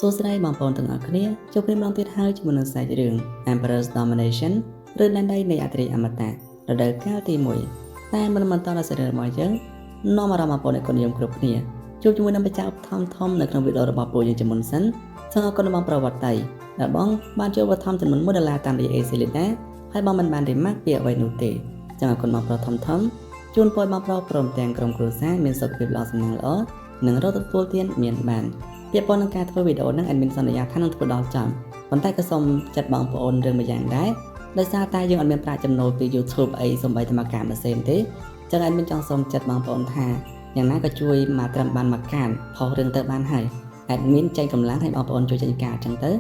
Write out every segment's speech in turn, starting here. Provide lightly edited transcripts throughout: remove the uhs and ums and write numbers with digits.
សួស្តីបងប្អូនទាំងអស់គ្នាជួបគ្នាម្ដងទៀតហើយជាមួយនឹងសាច់រឿង Emperor's Domination ឬដែនដីនៃអត្រាអមតៈរដូវកាលទី1តែមិនបន្តដល់សាច់រឿងរបស់យើងនាំអារម្មណ៍បងប្អូនអ្នកគុណនិយមគ្រប់គ្នាជួបជាមួយនឹងបច្ចាឧបត្ថម្ភធំនៅក្នុងវីដេអូរបស់ពួកយើងជាមុនសិនសូមអរគុណដល់បងប្រវត្តិដែលបងបានជួយឧបត្ថម្ភចំនួន1ដុល្លារតាមរយៈ AC Lina ហើយបងមិនបាន remark ពីអ្វីនោះទេចឹងអរគុណបងប្រុសធំធំជូនពរបងប្រុសព្រមទាំងក្រុមគ្រួសារមានសុខភាពល្អសំណាងល្អនិងរកទទួលទានមានបាន ពាក់ព័ន្ធនឹងការធ្វើវីដេអូហ្នឹង admin សន្យាថានឹងធ្វើដល់ចំប៉ុន្តែក៏សូមចាត់បងប្អូនរឿងមួយយ៉ាងដែរដោយសារតែយើងអត់មានប្រាក់ចំណូលពី YouTube អីសំបីតែមកការមួយសេនទេចឹង admin ចង់សូមចាត់បងប្អូនថាយ៉ាងណាក៏ជួយមកត្រឹមបានមួយកានផុសរឿងទៅបានហើយ admin ចេញកម្លាំងឲ្យបងប្អូនជួយចេញការចឹងទៅ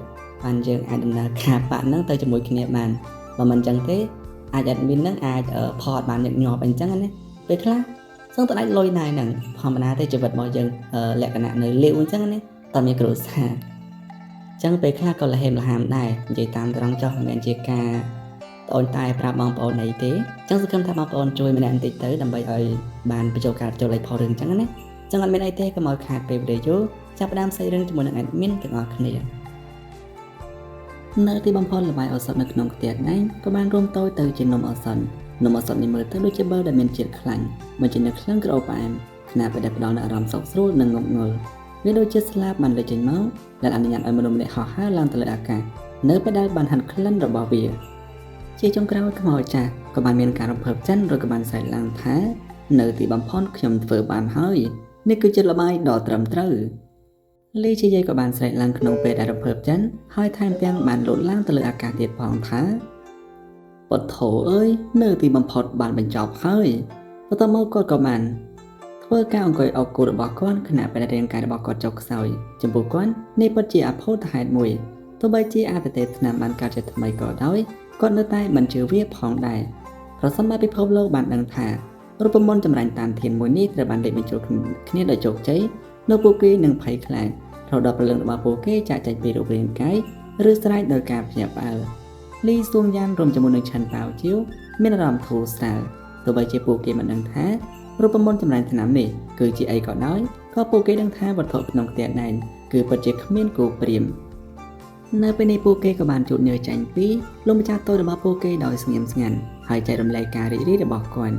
បានយើងអាចដំណើរការបាក់ហ្នឹងទៅជាមួយគ្នាបានបើមិនចឹងទេអាច admin ហ្នឹងអាចផុសអត់បានញឹកញាប់អីចឹងណាពេលខ្លះសឹងតែដាច់លុយដែរហ្នឹងធម្មតាទេជីវិតរបស់យើងលក្ខណៈនៅលាវអញ្ចឹងណាតើមានគ្រួសារចឹងពេលខ្លះក៏លហេមលហាមដែរនិយាយតាមត្រង់ចុះមិនមែនជាការត្អូញតែប្រាប់បងប្អូនអីទេចឹងសង្ឃឹមថាបងប្អូនជួយម្នាក់បន្តិចទៅដើម្បីឲ្យបានបញ្ចូលការចូលលេខផលរឿងចឹងណាចឹងអត់មានអីទេកុំឲ្យខាតពេលវេលាយូរចាប់ផ្ដើមសាច់រឿងជាមួយនឹង admin ទាំងអស់គ្នានៅទីបំផុតល្បាយឱសថនៅក្នុងផ្ទះដែងក៏បានរួមតូចទៅជានំឱសថនំឱសថនេះមើលទៅដូចជាប័រដែលមានជាតិខ្លាញ់បញ្ចេញនូវក្លិនក្រអូបផ្អែមខណៈពេលដែលផ្ដល់នូវអារម្មណ៍សុខស្រួលនិងងប់ងល់វាដូចជាស្លាបបានលេចចេញមកដែលអនុញ្ញាតឲ្យមនុស្សម្នាក់ហោះហើរឡើងទៅលើអាកាសនៅពេលដែលបានហាន់ក្លិនរបស់វាជាចុងក្រោយខ្មោចចាស់ក៏បានមានការរំភើបចិត្តឬក៏បានស្រែកឡើងថានៅទីបំផុតខ្ញុំធ្វើបានហើយនេះគឺជាល្បាយដ៏ត្រឹមត្រូវលីជាយាយក៏បានស្រែកឡើងក្នុងពេលដែលរំភើបចិត្តហើយថែមទាំងបានលោតឡើងទៅលើអាកាសទៀតផងថាពធោអើយនៅទីបំផុតបានបញ្ចប់ហើយបន្ទាប់មកគាត់ក៏បានធ្វើការអង្គុយអុកគូរបស់គាត់ខណៈពេលរាងកាយរបស់គាត់ចុះខ្សោយចំពោះគាត់នេះពិតជាអភូតហេតុមួយទោះបីជាអាទិទេពឆ្នាំបានកើតជាថ្មីក៏ដោយគាត់នៅតែមិនជឿវាផងដែរប្រសិនបើពិភពលោកបានដឹងថារូបមន្តចម្រាញ់តានធានមួយនេះត្រូវបានលេខបញ្ចូលគ្នាដោយជោគជ័យនៅពួកគេនឹងភ័យខ្លាចរហូតដល់ព្រលឹងរបស់ពួកគេចាក់ចេញពីរូបរាងកាយឬស្រែកដោយការភ្ញាក់ផ្អើលលីសួងយ៉ានរួមជាមួយនឹងឆាន់ប៉ាវជាវមានអារម្មណ៍ធូរស្រាលទោះបីជាពួកគេមិនដឹងថារូបមន្តចម្រាញ់ថ្នាំនេះគឺជាអីក៏ដោយក៏ពួកគេដឹងថាវត្ថុក្នុងផ្ទះដែនគឺពិតជាគ្មានគូព្រាមនៅពេលនេះពួកគេក៏បានជួតញើសចាញ់ពីលោកម្ចាស់តូចរបស់ពួកគេដោយស្ងៀមស្ងាត់ហើយចែករំលែកការរីករាយរបស់គាត់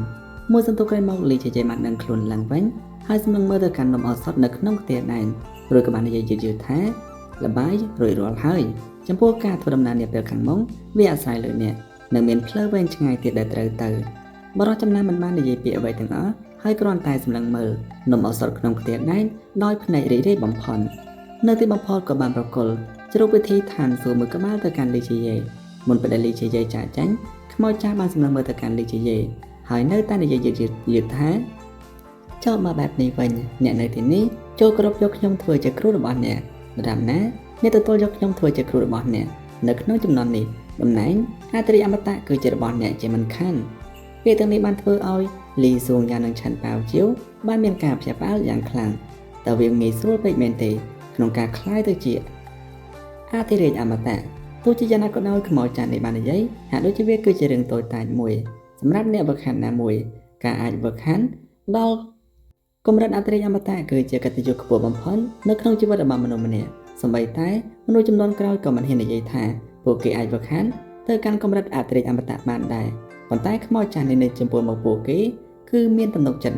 មួយសន្ទុះក្រោយមកលីជជែបានដឹងខ្លួនឡើងវិញហើយសម្លឹងមើលទៅកាន់នំឱសថនៅក្នុងផ្ទះដែនរួចក៏បាននិយាយយឺតៗថាលបាយរួចរាល់ហើយចំពោះការធ្វើដំណើរនាពេលខាងមុខវាអាស្រ័យលើអ្នកនៅមានផ្លូវវែងឆ្ងាយទៀតដែលត្រូវទៅបរិសុទ្ធចំណាំមិនបាននិយាយពាក្យអ្វីទាំងអស់ហើយគ្រាន់តែសម្លឹងមើលនំឱសថក្នុងផ្ទះដែនដោយភ្នែករីករាយបំផុតនៅទីបំផុតក៏បានប្រគល់ជ្រូកវិធីឋានសួគ៌មួយក្បាលទៅកាន់លីជាយេមុនពេលដែលលីជាយេចាកចេញខ្មោចចាស់បានសម្លឹងមើលទៅកាន់លីជាយេហើយនៅតែនិយាយយឺតយឺតថាចូលមកបែបនេះវិញអ្នកនៅទីនេះចូលគ្រប់យកខ្ញុំធ្វើជាគ្រូរបស់អ្នកដរាបណាអ្នកទទួលយកខ្ញុំធ្វើជាគ្រូរបស់អ្នកនៅក្នុងចំណន់នេះតំណែងអត្រិយអមតៈគឺជារបស់អ្នកជាមិនខានពាក្យទាំងនេះបានធ្វើឲ្យលីសួងយ៉ានិងឆាន់ប៉ាវជាវបានមានការភ្ញាក់ផ្អើលយ៉ាងខ្លាំងតើវាងាយស្រួលពេកមែនទេក្នុងការក្លាយទៅជាអធិរាជអមតៈទោះជាយ៉ាងណាក៏ដោយខ្មោចចាននេះបាននិយាយហាក់ដូចជាវាគឺជារឿងតូចតាចមួយសម្រាប់អ្នកវឹកហាត់ណាមួយការអាចវឹកហាត់ដល់កម្រិតអធិរាជអមតៈគឺជាកិត្តិយសខ្ពស់បំផុតនៅក្នុងជីវិតរបស់មនុស្សម្នាក់សូម្បីតែមនុស្សជំនាន់ក្រោយក៏មិនហ៊ាននិយាយថាពួកគេអាចវឹកហាត់ទៅកាន់កម្រិតអធិរាជអមតៈបានដែរប៉ុន្តែខ្មោចចាស់នេះនៅចំពោះមកពួកគេគឺមានទំនុកចិត្ត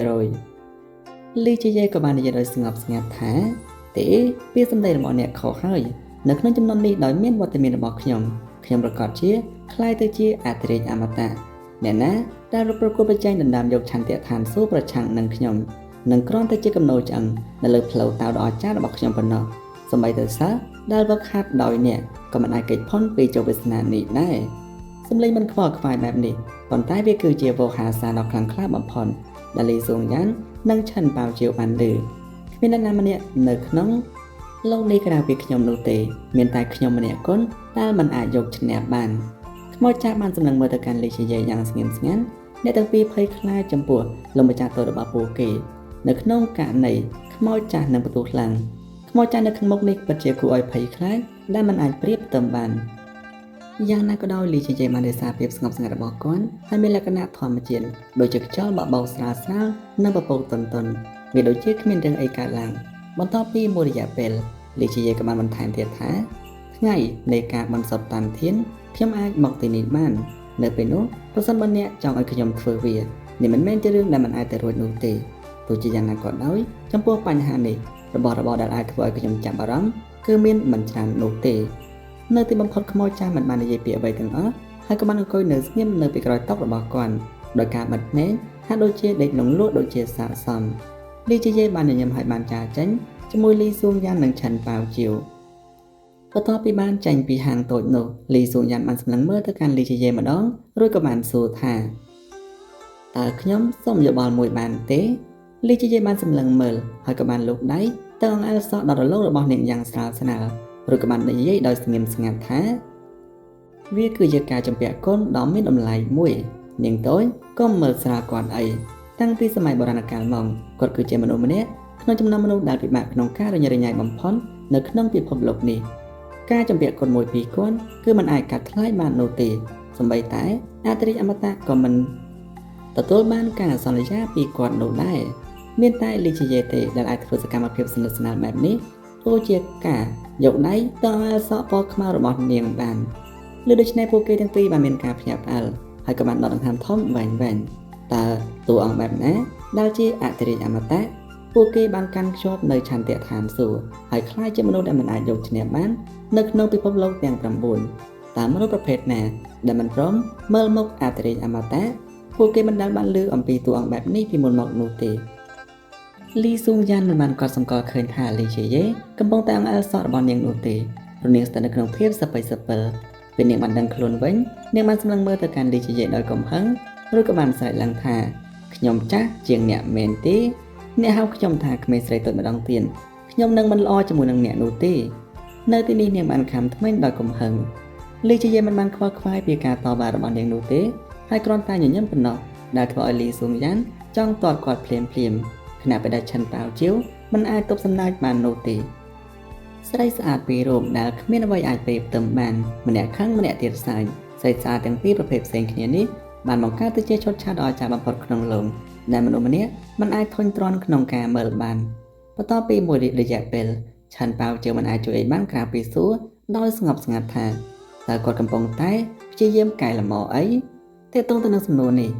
100%លីជាយេក៏បាននិយាយដោយស្ងប់ស្ងាត់ថាទេពាក្យសម្ដីរបស់អ្នកខុសហើយនៅក្នុងចំណុចនេះដោយមានវត្តមានរបស់ខ្ញុំខ្ញុំប្រកាសជាក្លាយទៅជាអធិរាជអមតៈអ្នកណាដែលប្រកួតប្រជែងដណ្ដើមយកឆន្ទៈឋានសួគ៌ប្រឆាំងនឹងខ្ញុំនឹងគ្រាន់តែជាកំណោឆ្អឹងនៅលើផ្លូវតៅដ៏អស្ចារ្យរបស់ខ្ញុំប៉ុណ្ណោះសូម្បីតែសិស្សដែលវឹកហាត់ដោយអ្នកក៏មិនអាចគេចផុតពីជោគវាសនានេះដែរសម្លេងមិនខ្វល់ខ្វាយបែបនេះប៉ុន្តែវាគឺជាវោហារសារដ៏ខ្លាំងក្លាបំផុតដែលលីសួងយ៉ាននិងឆិនប៉ាវជាវបានឮគ្មានអ្នកណាម្នាក់នៅក្នុងលោកនេះក្រៅពីខ្ញុំនោះទេមានតែខ្ញុំម្នាក់គត់ដែលមិនអាចយកឈ្នះបានខ្មោចចាស់បានសម្លឹងមើលទៅកាន់លីជាយាយយ៉ាងស្ងៀមស្ងាត់អ្នកទាំងពីរភ័យខ្លាចចំពោះលោកម្ចាស់តូចរបស់ពួកគេនៅក្នុងករណីខ្មោចចាស់នឹងបន្ទុះខ្លាំងខ្មោចចាស់នៅខាងមុខនេះពិតជាគួរឲ្យភ័យខ្លាចដែលមិនអាចប្រៀបផ្ទឹមបានយ៉ាងណាក៏ដោយលីជាយាយបានរក្សាភាពស្ងប់ស្ងាត់របស់គាត់ហើយមានលក្ខណៈធម្មជាតិដូចជាខ្យល់បក់បោកស្រាលស្រាលនិងពពកទន់ទន់វាដូចជាគ្មានរឿងអីកើតឡើងបន្ទាប់ពីមួយរយៈពេល លីជាយេក៏បានបន្ថែមទៀតថាថ្ងៃនៃការបន់សពតានធានខ្ញុំអាចមកទីនេះបាននៅពេលនោះប្រសិនបើអ្នកចង់ឲ្យខ្ញុំធ្វើវានេះមិនមែនជារឿងដែលមិនអាចទៅរួចនោះទេទោះជាយ៉ាងណាក៏ដោយចំពោះបញ្ហានេះរបស់របរដែលអាចធ្វើឲ្យខ្ញុំចាប់អារម្មណ៍គឺមានមិនច្រើននោះទេនៅទីបំផុតខ្មោចចាស់មិនបាននិយាយពីអ្វីទាំងអស់ហើយក៏បានអង្គុយនៅស្ងៀមនៅពីក្រោយតុរបស់គាត់ដោយការបិទភ្នែកហាក់ដូចជាដេកលង់លក់ដូចជាស័ក្តិសមលីជាយេបានញញឹមហើយបានចាចេញជាមួយលីស៊ូងយ៉ាននិងឆិនប៉ាវជាវបន្ទាប់ពីបានចេញពីហាងតូចនោះលីស៊ូងយ៉ានបានសម្លឹងមើលទៅកាន់លីជាយេម្ដងរួចក៏បានសួរថាតើខ្ញុំសុំយោបល់មួយបានទេលីជាយេបានសម្លឹងមើលហើយក៏បានលូកដៃទៅអង្អែលសក់ដល់រលោងរបស់នាងយ៉ាងស្រាលស្នាលរួចក៏បាននិយាយដោយស្ងៀមស្ងាត់ថាវាគឺជាការចម្ពាក់គុណដ៏មានតម្លៃមួយនាងតូចកុំមើលស្រាលគាត់អីតាំងពីសម័យបុរាណកាលមកគាត់គឺជាមនុស្សម្នាក់ក្នុងចំណោមមនុស្សដែលពិបាកក្នុងការរញ៉េរញ៉ៃបំផុតនៅក្នុងពិភពលោកនេះការចម្ពាក់គុណមួយពីគាត់គឺមិនអាចកាត់ថ្លៃបាននោះទេសូម្បីតែអតិរិយអមតៈក៏មិនទទួលបានការសន្យាពីគាត់នោះដែរមានតែលីជាយេទេដែលអាចធ្វើសកម្មភាពសនិទ្ធស្នាលបែបនេះដូចជាការយកដៃទៅអែលសក់ពណ៌ខ្មៅរបស់នាងបានឬដូច្នេះពួកគេទាំងពីរបានមានការភ្ញាក់ផ្អើលហើយក៏បានដកដង្ហើមធំវែងវែងតើតួអង្គបែបណាដែលជាអតិរិយអមតៈពួកគេបានកាន់ខ្ជាប់នៅឆន្ទៈឋានសួគ៌ហើយក្លាយជាមនុស្សដែលមិនអាចយកឈ្នះបាននៅក្នុងពិភពលោកទាំង9តើមនុស្សប្រភេទណាដែលមិនព្រមមើលមុខអតិរិយអមតៈពួកគេមិនដែលបានឮអំពីតួអង្គបែបនេះពីមុនមកនោះទេលីស៊ូងយ៉ានមិនបានកត់សម្គាល់ឃើញថាលីជាយេកំពុងតែអង្អែលសក់របស់នាងនោះទេព្រោះនាងស្ថិតនៅក្នុងភាពសប្បាយសពិលពេលនាងបានដឹងខ្លួនវិញនាងបានសម្លឹងមើលទៅកាន់លីជាយេដោយកំហឹងរួចក៏បានស្រែកឡើងថាខ្ញុំចាស់ជាងអ្នកមែនទេអ្នកហៅខ្ញុំថាក្មេងស្រីតូចម្ដងទៀតខ្ញុំនឹងមិនល្អជាមួយនឹងអ្នកនោះទេនៅទីនេះនាងបានខំថ្មិញដោយកំហឹងលីជាយេមិនបានខ្វល់ខ្វាយពីការតវ៉ារបស់នាងនោះទេហើយគ្រាន់តែញញឹមប៉ុណ្ណោះដែលធ្វើឲ្យលីស៊ូងយ៉ានចង់ទាត់គាត់ភ្លាមភ្លាមខណៈពេលដែលឆិនប៉ាវជាវមិនអាចទប់សំណាចបាននោះទេស្រីស្អាតពីររូបដែលគ្មានអ្វីអាចប្រៀបផ្ទឹមបានម្នាក់ខឹងម្នាក់ទៀតសើចស្រីស្អាតទាំងពីរប្រភេទផ្សេងគ្នានេះបានបង្កើតទៅជាឈុតឆាកដ៏អស្ចារ្យបំផុតក្នុងលោកដែលមនុស្សម្នាក់មិនអាចធុញទ្រាន់ក្នុងការមើលបានបន្ទាប់ពីមួយរយៈពេលឆិនប៉ាវជាវមិនអាចជួយអីបានក្រៅពីសួរដោយស្ងប់ស្ងាត់ថាតើគាត់កំពុងតែព្យាយាមកែលម្អអីទាក់ទងទៅនឹងសំណួរនេះ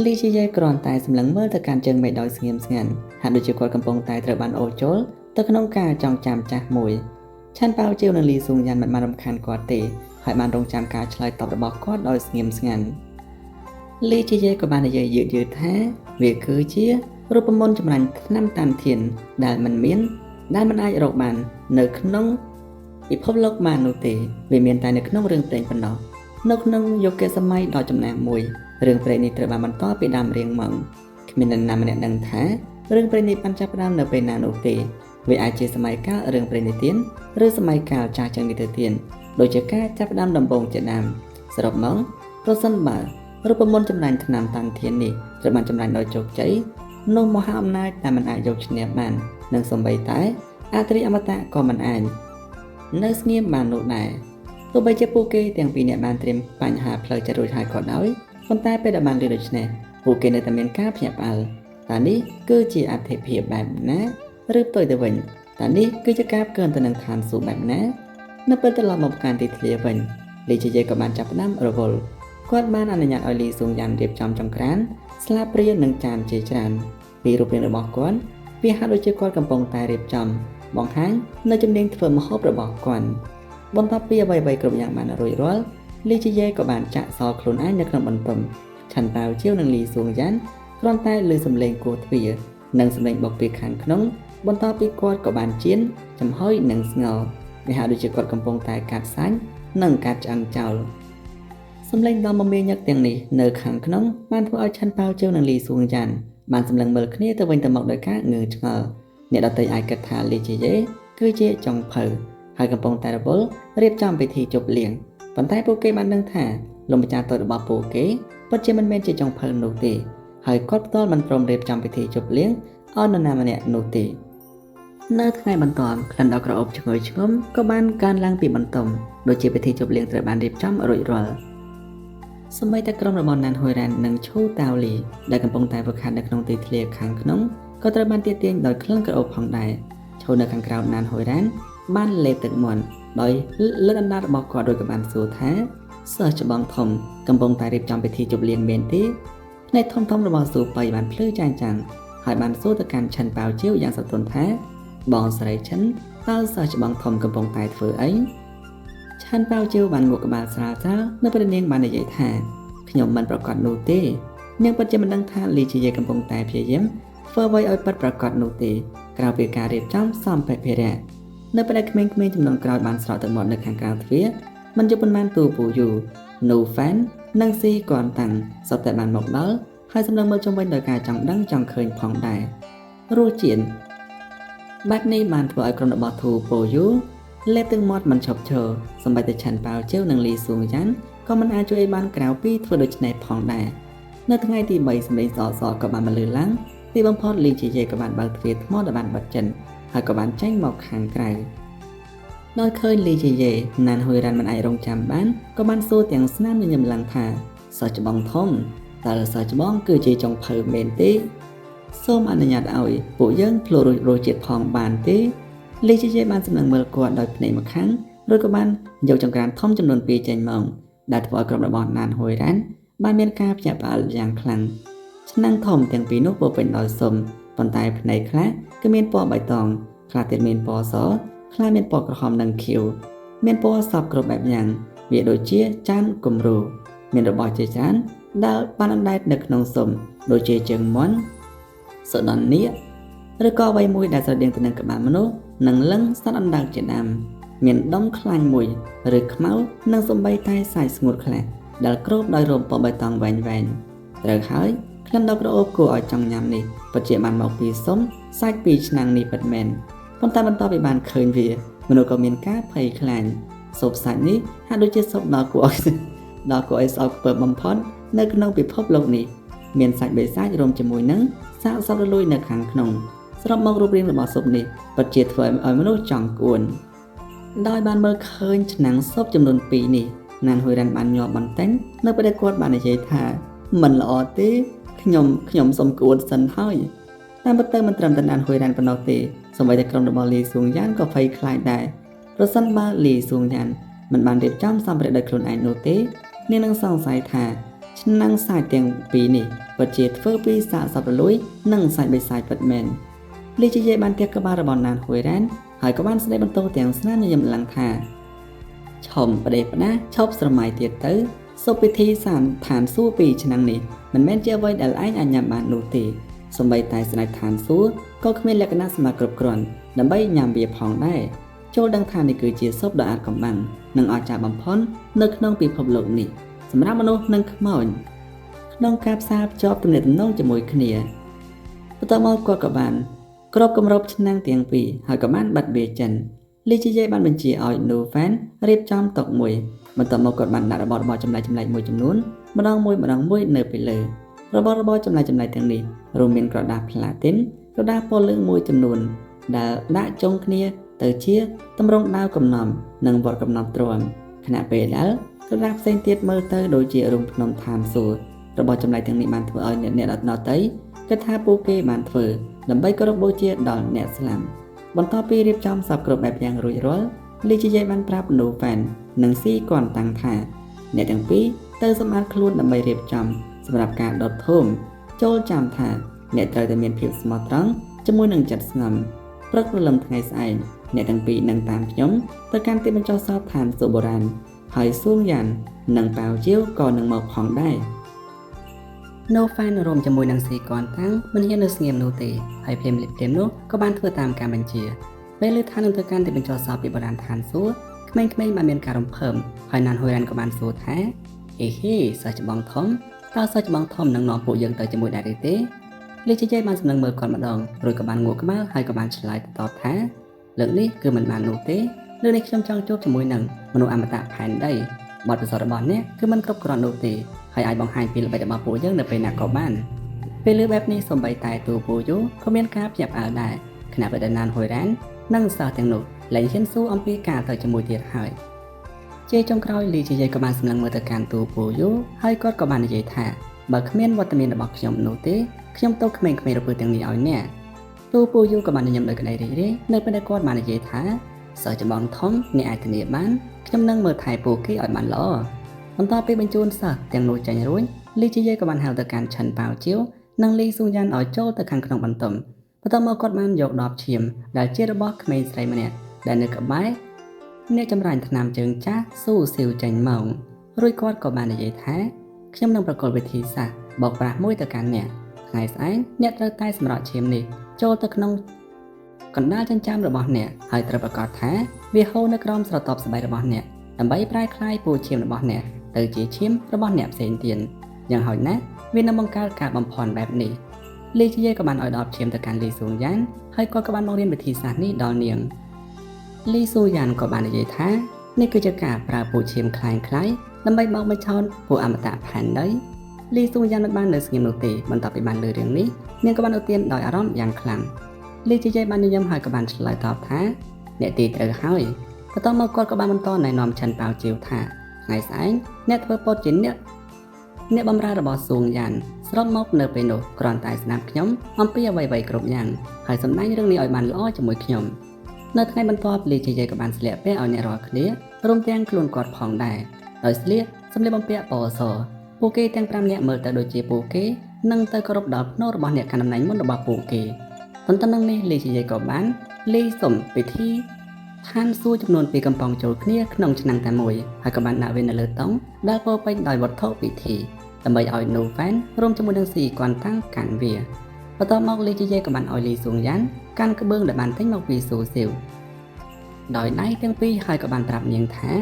លីជាយេគ្រាន់តែសម្លឹងមើលទៅកាន់ជើងមេឃដោយស្ងៀមស្ងាត់ហាក់ដូចជាគាត់កំពុងតែត្រូវបានអូសចូលទៅក្នុងការចងចាំចាស់មួយឆាន់ប៉ាវជាវនិងលីស៊ូងយ៉ានមិនបានរំខានគាត់ទេហើយបានរងចាំការឆ្លើយតបរបស់គាត់ដោយស្ងៀមស្ងាត់លីជាយេក៏បាននិយាយយឺតៗថាវាគឺជារូបមន្តចម្រាញ់ថ្នាំតានធានដែលមិនមានដែលមិនអាចរកបាននៅក្នុងពិភពលោកបាននោះទេវាមានតែនៅក្នុងរឿងព្រេងប៉ុណ្ណោះនៅក្នុងយុគសម័យដ៏ចំណាស់មួយរឿងព្រេងនេះត្រូវបានបន្តពីដើមរៀងមកគ្មាននរណាម្នាក់ដឹងថារឿងព្រេងនេះបានចាប់ផ្ដើមនៅពេលណានោះទេវាអាចជាសម័យកាលរឿងព្រេងនិទានឬសម័យកាលចាស់ជាងនេះទៅទៀតដូចជាការចាប់ផ្ដើមដំបូងជាដើមសរុបមកប្រសិនបើរូបមន្តចម្រាញ់ថ្នាំតានធាននេះត្រូវបានចម្រាញ់ដោយជោគជ័យនោះមហាអំណាចដែលមិនអាចយកឈ្នះបាននិងសូម្បីតែអតិរិយអមតៈក៏មិនអាចនៅស្ងៀមបាននោះដែរទោះបីជាពួកគេទាំងពីរនាក់បានត្រៀមបញ្ហាផ្លូវចិត្តរួចហើយក៏ដោយប៉ុន្តែពេលដែលបានឮដូច្នេះពួកគេនៅតែមានការភ្ញាក់ផ្អើលតើនេះគឺជាអត្ថិភាពបែបណាឬផ្ទុយទៅវិញតើនេះគឺជាការផ្កើនទៅនឹងឋានសួគ៌បែបណានៅពេលត្រឡប់មកកាន់ទីធ្លាវិញលីជាយេក៏បានចាប់ផ្ដើមរវល់គាត់បានអនុញ្ញាតឲ្យលីស៊ូងយ៉ានរៀបចំចង្ក្រានស្លាបព្រានិងចានជាច្រើនពីរូបរាងរបស់គាត់វាហាក់ដូចជាគាត់កំពុងតែរៀបចំបង្ហាញនៅជំនាញធ្វើម្ហូបរបស់គាត់បន្ទាប់ពីអ្វីៗគ្រប់យ៉ាងបានរួចរាល់លីជាយេក៏បានចាក់សោខ្លួនឯងនៅក្នុងបន្ទប់ឆាន់ប៉ាវជាវនិងលីស៊ូងយ៉ានគ្រាន់តែឮសំឡេងគោះទ្វារនិងសំឡេងបុកពីខាងក្នុងបន្ទាប់ពីគាត់ក៏បានចៀនចំហុយនិងស្ងោរវាហាក់ដូចជាគាត់កំពុងតែកាត់សាច់និងកាត់ឆ្អឹងចោលសំឡេងដ៏មមាញឹកទាំងនេះនៅខាងក្នុងបានធ្វើឲ្យឆាន់ប៉ាវជាវនិងលីស៊ូងយ៉ានបានសម្លឹងមើលគ្នាទៅវិញទៅមកដោយការងឿងឆ្ងល់អ្នកដទៃអាចគិតថាលីជាយេគឺជាចុងភៅហើយកំពុងតែរវល់រៀបចំពិធីជប់លៀងប៉ុន្តែពួកគេបានដឹងថាលោកម្ចាស់តូចរបស់ពួកគេពិតជាមិនមែនជាចុងភៅនោះទេហើយគាត់ផ្ទាល់មិនព្រមរៀបចំពិធីជប់លៀងឲ្យនរណាម្នាក់នោះទេនៅថ្ងៃបន្ទាប់ក្លិនដ៏ក្រអូបឈ្ងុយឈ្ងុំក៏បានកើនឡើងពីបន្ទប់ដូចជាពិធីជប់លៀងត្រូវបានរៀបចំរួចរាល់សូម្បីតែក្រុមរបស់ណានហ៊ុយរ៉ាននិងឈូតាវលីដែលកំពុងតែហ្វឹកហាត់នៅក្នុងទីធ្លាខាងក្នុងក៏ត្រូវបានទាក់ទាញដោយក្លិនក្រអូបផងដែរ ឈរនៅខាងក្រោមណានហួយរ៉ានបានលេបទឹកមាត់ដោយលើកអណ្ដាតរបស់គាត់រួចក៏បានសួរថាសិស្សច្បងធំកំពុងតែរៀបចំពិធីជប់លៀងមែនទេភ្នែកធំៗរបស់ស៊ូប៉ៃបានភ្លឺចែងចាំងហើយបានសួរទៅកាន់ឈិនប៉ាវជាវយ៉ាងសទន់ថាបងស្រីឈិនតើសិស្សច្បងធំកំពុងតែធ្វើអីឆាន់ប៉ាវជាវបានងក់ក្បាលស្រាលៗនៅពេលនាងបាននិយាយថាខ្ញុំមិនប្រកាសនោះទេនាងពិតជាមិនដឹងថាលីជាយេកំពុងតែព្យាយាមធ្វើអ្វីឲ្យពិតប្រាកដនោះទេក្រៅពីការរៀបចំសម្ភារៈនៅពេលដែលក្មេងៗចំនួនក្រោយបានស្រក់ទឹកមាត់នៅខាងក្រៅទ្វារមិនយូរប៉ុន្មានទូពូយូនូហ្វ៉ាននិងស៊ីគន់តាំងសុទ្ធតែបានមកដល់ហើយសម្លឹងមើលជុំវិញដោយការចង់ដឹងចង់ឃើញផងដែររសជាតិបែបនេះបានធ្វើឲ្យក្រុមរបស់ធូពូយូលេបទឹកមាត់មិនឈប់ឈរសូម្បីតែឆាន់ប៉ាវជើវនិងលីស៊ូងយ៉ាន់ក៏មិនអាចជួយអីបានក្រៅពីធ្វើដូច្នេះផងដែរនៅថ្ងៃទី3សម្លេងសអសក៏បានបន្លឺឡើងទីបំផុតលីជាយេក៏បានបើកទ្វារថ្មដែលបានបិទចិនហើយក៏បានចេញមកខាងក្រៅដោយឃើញលីជាយេណានហ៊ុយរ៉ាន់មិនអាចរងចាំបានក៏បានសួរទាំងស្នាមញញឹមឡើងថាសិស្សច្បងធំតើសិស្សច្បងគឺជាចុងភៅមែនទេសូមអនុញ្ញាតឲ្យពួកយើងភ្លក់រសជាតិផងបានទេលីជាយេបានសម្លឹងមើលគាត់ដោយភ្នែកម្ខាងរួចក៏បានយកចង្ក្រានធំចំនួន2ចេញមកដែលធ្វើឲ្យក្រុមរបស់ណានហ៊ុយរ៉ាន់បានមានការភ្ញាក់ផ្អើលយ៉ាងខ្លាំងឆ្នាំងធំទាំងពីរនោះពោពេញដោយសុំប៉ុន្តែភ្នែកខ្លះគឺមានពណ៌បៃតងខ្លះទៀតមានពណ៌សខ្លះមានពណ៌ក្រហមនិងខៀវមានពណ៌សពគ្រប់បែបយ៉ាងវាដូចជាចានគំរូមានរបស់ជាច្រើនដែលបានអណ្ដែតនៅក្នុងសុំដូចជាជើងមាន់សដននាគឬក៏អ្វីមួយដែលស្រដៀងទៅនឹងក្បាលមនុស្សនិងលឹងសត្វអណ្ដើកជាដើមមានដុំខ្លាញ់មួយឬខ្មៅនិងសំបីតែសាច់ស្ងួតខ្លះដែលគ្របដោយរោមពណ៌បៃតងវែងៗត្រូវហើយក្លិនដ៏ក្រអូបគួរឲ្យចង់ញ៉ាំនេះពិតជាបានមកពីសុំសាច់ពីឆ្នាំងនេះពិតមែនប៉ុន្តែបន្ទាប់ពីបានឃើញវាមនុស្សក៏មានការភ័យខ្លាចស៊ុបសាច់នេះហាក់ដូចជាស៊ុបដ៏គួរឲ្យស្អប់ខ្ពើមបំផុតនៅក្នុងពិភពលោកនេះមានសាច់បិសាចរួមជាមួយនឹងសាកសពរលួយនៅខាងក្នុងសរុបមករូបរាងរបស់ស៊ុបនេះពិតជាធ្វើឲ្យមនុស្សចង់ក្អួនដោយបានមើលឃើញឆ្នាំងស៊ុបចំនួន2នេះណានហ៊ុយរ៉ាន់បានញាប់បន្ទិញនៅពេលដែលគាត់បាននិយាយថាមិនល្អទេខ្ញុំសុំក្អួនសិនហើយតាមពិតទៅមិនត្រឹមតែណានហ៊ុយរ៉ាន់ប៉ុណ្ណោះទេសូម្បីតែក្រុមរបស់លីស៊ូងយ៉ានក៏ភ័យខ្លាចដែរប្រសិនបើលីស៊ូងយ៉ានមិនបានរៀបចំសម្ភារៈដោយខ្លួនឯងនោះទេនាងនឹងសង្ស័យថាឆ្នាំងសាច់ទាំងពីរនេះពិតជាធ្វើពីសាកសពរលួយនិងសាច់បិសាចពិតមែនលីជាយេបានទះក្បាលរបស់ណានហ៊ុយរ៉ានហើយក៏បានស្ដីបន្ទោសទាំងស្នាមញញឹមឡើងថាឆុំប្តេផ្ដាឈប់ស្រមៃទៀតទៅសុពិធីសានឋានសួគ៌ពីរឆ្នាំនេះមិនមែនជាអ្វីដែលឯងអាចញ៉ាំបាននោះទេសូម្បីតែស្ដេចឋានសួគ៌ក៏គ្មានលក្ខណៈសម្បត្តិគ្រប់គ្រាន់ដើម្បីញ៉ាំវាផងដែរចូលដឹងថានេះគឺជាស៊ុបដ៏អាថ៌កំបាំងនិងអស្ចារ្យបំផុតនៅក្នុងពិភពលោកនេះសម្រាប់មនុស្សនិងខ្មោចក្នុងការផ្សារភ្ជាប់ទំនាក់ទំនងជាមួយគ្នាបន្ទាប់មកគាត់ក៏បានគ្របគម្របឆ្នាំងទាំងពីរហើយក៏បានបិទវាចិនលីជាយេបានបញ្ជាឲ្យនូហ្វ៉ានរៀបចំតុមួយបន្ទាប់មកគាត់បានដាក់របស់របរចម្លែកៗមួយចំនួនម្ដងមួយនៅពីលើរបស់របរចម្លែកៗទាំងនេះរួមមានក្រដាសផ្លាទីនក្រដាសពណ៌លឿងមួយចំនួនដែលដាក់ចុងគ្នាទៅជាទម្រង់ដាវកំណំនិងវត្តកំណំទ្រាំខណៈពេលដែលក្រដាសផ្សេងទៀតមើលទៅដូចជារូងភ្នំឋានសួគ៌របស់ចម្លែកទាំងនេះបានធ្វើឲ្យអ្នកដទៃគិតថាពួកគេបានធ្វើដើម្បីគោរពបូជាដល់អ្នកស្លាប់បន្ទាប់ពីរៀបចំសពគ្រប់បែបយ៉ាងរួចរាល់លីជាយេបានប្រាប់នូហ្វ៉ាននិងស៊ីគន់តាំងថាអ្នកទាំងពីរទៅសម្អាតខ្លួនដើម្បីរៀបចំសម្រាប់ការដុតធំចូលចាំថាអ្នកត្រូវតែមានភាពស្មោះត្រង់ជាមួយនឹងចិត្តស្ងំព្រឹកព្រលឹមថ្ងៃស្អែកអ្នកទាំងពីរនឹងតាមខ្ញុំទៅកាន់ទីបញ្ចុះសពឋានសួគ៌បុរាណហើយសួងយ៉ាននិងប៉ាវជាវក៏នឹងមកផងដែរណូហ្វានរួមជាមួយនឹងស៊ីកនតាំងមិនហ៊ាននៅស្ងៀមនោះទេហើយភ្លាមៗនោះក៏បានធ្វើតាមការបញ្ជាពេលលើថានឹងទៅកាន់ទីបញ្ចុះសពពីបុរាណឋានសួគ៌ក្មេងៗបានមានការរំភើបហើយណានហ៊ុយរ៉ាន់ក៏បានសួរថាអេហេសិស្សច្បងធំតើសិស្សច្បងធំនឹងនាំពួកយើងទៅជាមួយដែរឬទេលីជាយេបានសម្លឹងមើលគាត់ម្ដងរួចក៏បានងក់ក្បាលហើយក៏បានឆ្លើយតបថាលើកនេះគឺមិនបាននោះទេលើកនេះខ្ញុំចង់ជួបជាមួយនឹងមនុស្សអមតៈផែនដីបទពិសោធន៍របស់អ្នកគឺមិនគ្រប់គ្រាន់នោះទេហើយអាចបង្ហាញពីល្បិចរបស់ពួកយើងនៅពេលណាក៏បានពេលលើបែបនេះសូម្បីតែទូពូយូក៏មានការភ្ញាក់ផ្អើលដែរខណៈពេលណានហ៊ុយរ៉ាននិងសិស្សទាំងនោះលែងហ៊ានសួរអំពីការទៅជាមួយទៀតហើយជាចុងក្រោយលីជាយេក៏បានសម្លឹងមើលទៅកាន់ទូពូយូហើយគាត់ក៏បាននិយាយថាបើគ្មានវត្តមានរបស់ខ្ញុំនោះទេខ្ញុំទៅក្មេងៗរពើទាំងនេះឲ្យអ្នក ទូពូយូក៏បានញញឹមដោយក្តីរីករាយនៅពេលដែលគាត់បាននិយាយថាសិស្សចម្បងធំអ្នកអាចធានាបានខ្ញុំនឹងមើលថែពួកគេឲ្យបានល្អបន្ទាប់ពីបញ្ជូនសិស្សទាំងនោះចេញរួចលីជីយេក៏បានហៅទៅកាន់ឆិនប៉ាវជាវនិងលីស៊ូយ៉ានឲ្យចូលទៅខាងក្នុងបន្ទប់បន្ទាប់មកគាត់បានយកដបឈាមដែលជារបស់ក្មេងស្រីម្នាក់ដែលនៅក្បែរអ្នកចម្រាញ់ថ្នាំជើងចាស់ស៊ូស៊ីវចេញមករួចគាត់ក៏បាននិយាយថាខ្ញុំនឹងប្រកល់វិធីសាស្ត្របោកប្រាស់មួយទៅកាន់អ្នកថ្ងៃស្អែកអ្នកត្រូវតែសម្រក់ឈាមនេះចូលទៅក្នុងកណ្ដាលចិញ្ចើមរបស់អ្នកហើយត្រូវប្រកាសថាវាហូរនៅក្រោមស្រទាប់ស្បែករបស់អ្នកដើម្បីប្រែក្លាយពូឈាមរបស់អ្នកទៅជាឈាមរបស់អ្នកផ្សេងទៀតយ៉ាងហោចណាស់វានឹងបង្កើតការបំភាន់បែបនេះលីជាយក៏បានឲ្យដបឈាមទៅកាន់លីស៊ូយ៉ានហើយគាត់ក៏បានបង្រៀនវិធីសាស្ត្រនេះដល់នាងលីស៊ូយ៉ានក៏បាននិយាយថានេះគឺជាការប្រើពូឈាមคล้ายៗដើម្បីបោកបញ្ឆោតពួកអមតៈផែនដីលីស៊ូយ៉ានមិនបាននៅស្ងៀមនោះទេបន្ទាប់ពីបានលើរឿងនេះនាងក៏បានឧទានដោយអារម្មណ៍យ៉ាងខ្លាំងលីជាយបានញញឹមហើយក៏បានឆ្លើយតបថាអ្នកទីត្រូវហើយបន្ទាប់មកគាត់ក៏បានបន្តណែនាំឆិនប៉ាវជាវថាថ្ងៃស្អែកអ្នកធ្វើពតជាអ្នកអ្នកបម្រើរបស់ស៊ូងយ៉ានស្របមកនៅពេលនោះគ្រាន់តែស្ដាប់ខ្ញុំអំពីអ្វីៗគ្រប់យ៉ាងហើយសម្ដែងរឿងនេះឲ្យបានល្អជាមួយខ្ញុំនៅថ្ងៃបន្ទាប់លីជាយក៏បានស្លៀកពាក់ឲ្យអ្នករាល់គ្នារួមទាំងខ្លួនគាត់ផងដែរដោយស្លៀកសម្លៀកបំពាក់ពណ៌សពួកគេទាំង5នាក់មើលទៅដូចជាពួកគេនឹងទៅគោរពដល់ភ្នូរបស់អ្នកកាន់តំណែងមុនរបស់ពួកគេទន្ទឹមនឹងនេះលីជាយក៏បានលីសុំពិធីឋានសួគ៌ចំនួន2កំប៉ុងចូលគ្នាក្នុងឆ្នាំងតែមួយហើយក៏បានដាក់វានៅលើតុដែលពោពេញដោយវត្ថុពិធីដើម្បីឲ្យនូហ្វែនរួមជាមួយនឹងស៊ីគាត់តាំងកាន់វាបន្ទាប់មកលីជាយក៏បានឲ្យលីស៊ូងយ៉ានកាន់ក្បឿងដែលបានទិញមកពីស៊ូស៊ីវដោយដៃទាំងពីរហើយក៏បានប្រាប់នាងថា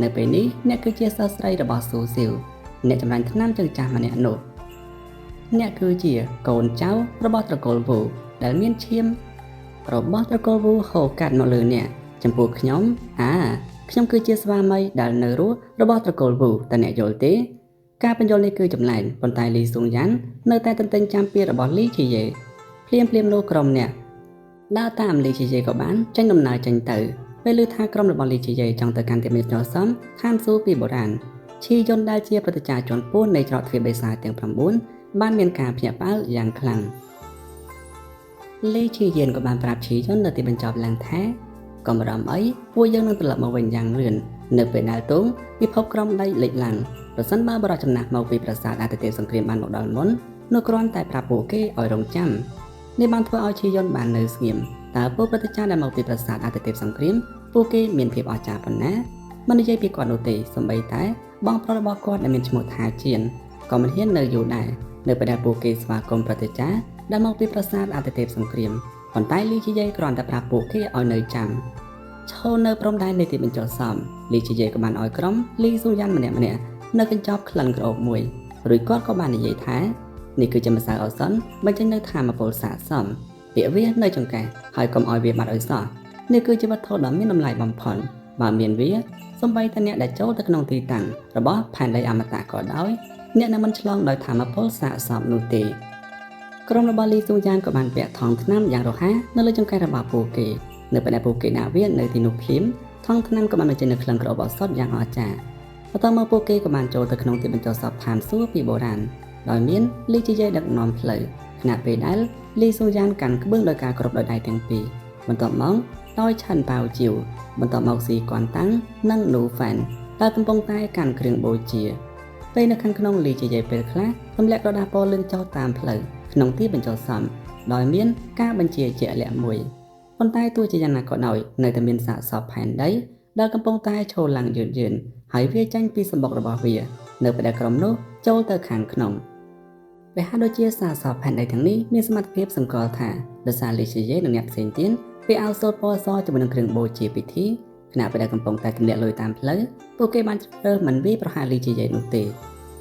នៅពេលនេះអ្នកគឺជាសិស្សស្រីរបស់ស៊ូស៊ីវអ្នកចម្រាញ់ថ្នាំជើងចាស់ម្នាក់នោះអ្នកគឺជាកូនចៅរបស់ត្រកូលវូដែលមានឈាមរបស់ត្រកូលវូហូរកាត់មកលើអ្នកចំពោះខ្ញុំខ្ញុំគឺជាស្វាមីដែលនៅរស់របស់ត្រកូលវូតើអ្នកយល់ទេការបញ្យល់នេះគឺចម្លែកប៉ុន្តែលីស៊ុងយ៉ាននៅតែទន្ទិញចាំពាក្យរបស់លីជីយេភ្លាមភ្លាមនោះក្រុមអ្នកដើរតាមលីជីយេក៏បានចេញដំណើរចេញទៅពេលឮថាក្រុមរបស់លីជីយេចង់ទៅកាន់ទីមានចសមឋានសួគ៌ពីបុរាណឈីយុនដែលជាប្រតិចារជាន់ពោះនៃច្រកទ្វារបេសាទាំង9បានមានការភ្ញាក់ផ្អើលយ៉ាងខ្លាំងលីជីយេនក៏បានប្រាប់ឈីយុននៅទីបញ្ចប់ឡើងថាកុំបារម្ភអីពួកយើងនឹងត្រឡប់មកវិញយ៉ាងលឿននៅពេលដែលទងពិភពក្រោមដីលិចឡើងប្រសិនបើបរិចំណាស់មកពីប្រាសាទអាទិទេពសង្គ្រាមបានមកដល់មុននោះគ្រាន់តែប្រាប់ពួកគេឲ្យរងចាំនេះបានធ្វើឲ្យឈីយុនបាននៅស្ងៀមតើពួកប្រតិចារដែលមកពីប្រាសាទអាទិទេពសង្គ្រាមពួកគេមានភាពអស្ចារ្យប៉ុណ្ណាមិននិយាយពីគាត់នោះទេសូម្បីតែបងប្រុសរបស់គាត់ដែលមានឈ្មោះថាជៀនក៏មិនហ៊ាននៅយូរដែរនៅពេលដែលពួកគេស្វាគមន៍ប្រតិចារដែលមកពីប្រាសាទអាទិទេពសង្គ្រាមប៉ុន្តែលីជីយេគ្រាន់តែប្រាប់ពួកគេឲ្យនៅចាំឈរនៅព្រំដែននៃទីបញ្ចុះសំលីជីយេក៏បានឲ្យក្រុមលីស៊ូយ៉ានម្នាក់ៗនៅកញ្ចប់ក្លិនក្រអូបមួយរួចគាត់ក៏បាននិយាយថានេះគឺជាម្សៅឱសថបញ្ចេញនៅធម៌ពលស័ក្តិសមពាក្យវានៅចង្កេះហើយកុំឲ្យវាបាត់ឲ្យសោះនេះគឺជាវត្ថុដ៏មានតម្លៃបំផុតបើមានវាសូម្បីតែអ្នកដែលចូលទៅក្នុងទីតាំងរបស់ផែនដីអមតៈក៏ដោយអ្នកនឹងមិនឆ្លងដោយធម៌ពលស័ក្តិសមនោះទេក្រុមរបស់លីស៊ូយ៉ានក៏បានពាក់ថង់ថ្នាំយ៉ាងរហ័សនៅលើចង្កេះរបស់ពួកគេនៅពេលដែលពួកគេដាក់វានៅទីនោះភ្លាមថង់ថ្នាំក៏បានបញ្ចេញនូវក្លិនក្រអូបឱសថយ៉ាងអស្ចារ្យបន្ទាប់មកពួកគេក៏បានចូលទៅក្នុងទីបញ្ចុះសពឋានសួគ៌ពីបុរាណដោយមានលីជីយេដឹកនាំផ្លូវខណៈពេលដែលលីស៊ូយ៉ានកាន់ក្បឿងដោយការគ្រប់ដោយដៃទាំងពីរបន្ទាប់មកដោយឆាន់ប៉ាវជីវបន្ទាប់មកស៊ីគន់តាំងនិងនូហ្វែនដែលកំពុងតែកាន់គ្រឿងបូជាពេលនៅខាងក្នុងលីជីយេពេលខ្លះទម្លាក់ក្រដាសពណ៌លឿងចុះតាមផ្លូវក្នុងទីបញ្ចុះសំដោយមានការបញ្ជាជាក់លាក់មួយប៉ុន្តែទោះជាយ៉ាងណាក៏ដោយនៅតែមានសាកសពផែនដីដែលកំពុងតែឈរឡើងយឺនៗហើយវាចេញពីសម្បុករបស់វានៅពេលដែលក្រុមនោះចូលទៅខាងក្នុងវាហាក់ដូចជាសាកសពផែនដីទាំងនេះមានសមត្ថភាពសង្កល់ថាដោយសារលីជីយេនិងអ្នកផ្សេងទៀតពេលអោសូត្រពណ៌សជាមួយនឹងគ្រឿងបូជាពិធីខណៈពេលដែលកំពុងតែទម្លាក់លុយតាមផ្លូវពួកគេបានជ្រើសមិនវាយប្រហារលីជីយេនោះទេ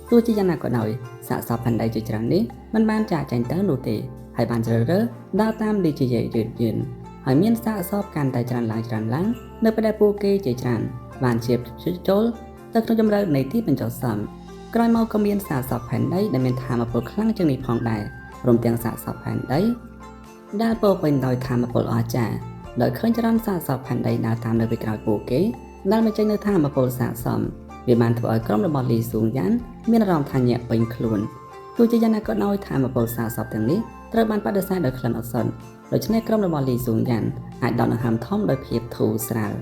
ទោះជាយ៉ាងណាក៏ដោយសាកសពផែនដីជាច្រើននេះមិនបានចាកចេញទៅនោះទេហើយបានជ្រើសរើសដើរតាមលីជីយេយឺនៗហើយមានសាកសពកាន់តែច្រើនឡើងៗនៅពេលដែលពួកគេជាច្រើនបានជាចូលទៅក្នុងជម្រៅនៃទីបញ្ចុះសំក្រោយមកក៏មានសាកសពផែនដីដែលមានធម៌ពលខ្លាំងជាងនេះផងដែររួមទាំងសាកសពផែនដីដែលពោពេញដោយធម៌ពលអស្ចារ្យដោយឃើញច្រើនសាកសពផែនដីដើរតាមនៅពីក្រោយពួកគេដែលបញ្ចេញនៅធម៌ពលស័ក្តិសមវាបានធ្វើឲ្យក្រុមរបស់លីស៊ូងយ៉ានមានអារម្មណ៍ថាញាក់ពេញខ្លួនទោះជាយ៉ាងណាក៏ដោយធម៌ពលសាកសពទាំងនេះត្រូវបានបដិសេធដោយក្លិនឱសថ ដូច្នេះក្រុមរបស់លីស៊ូងយ៉ាន់អាចដកដង្ហើមធំដោយភាពធូរស្រាល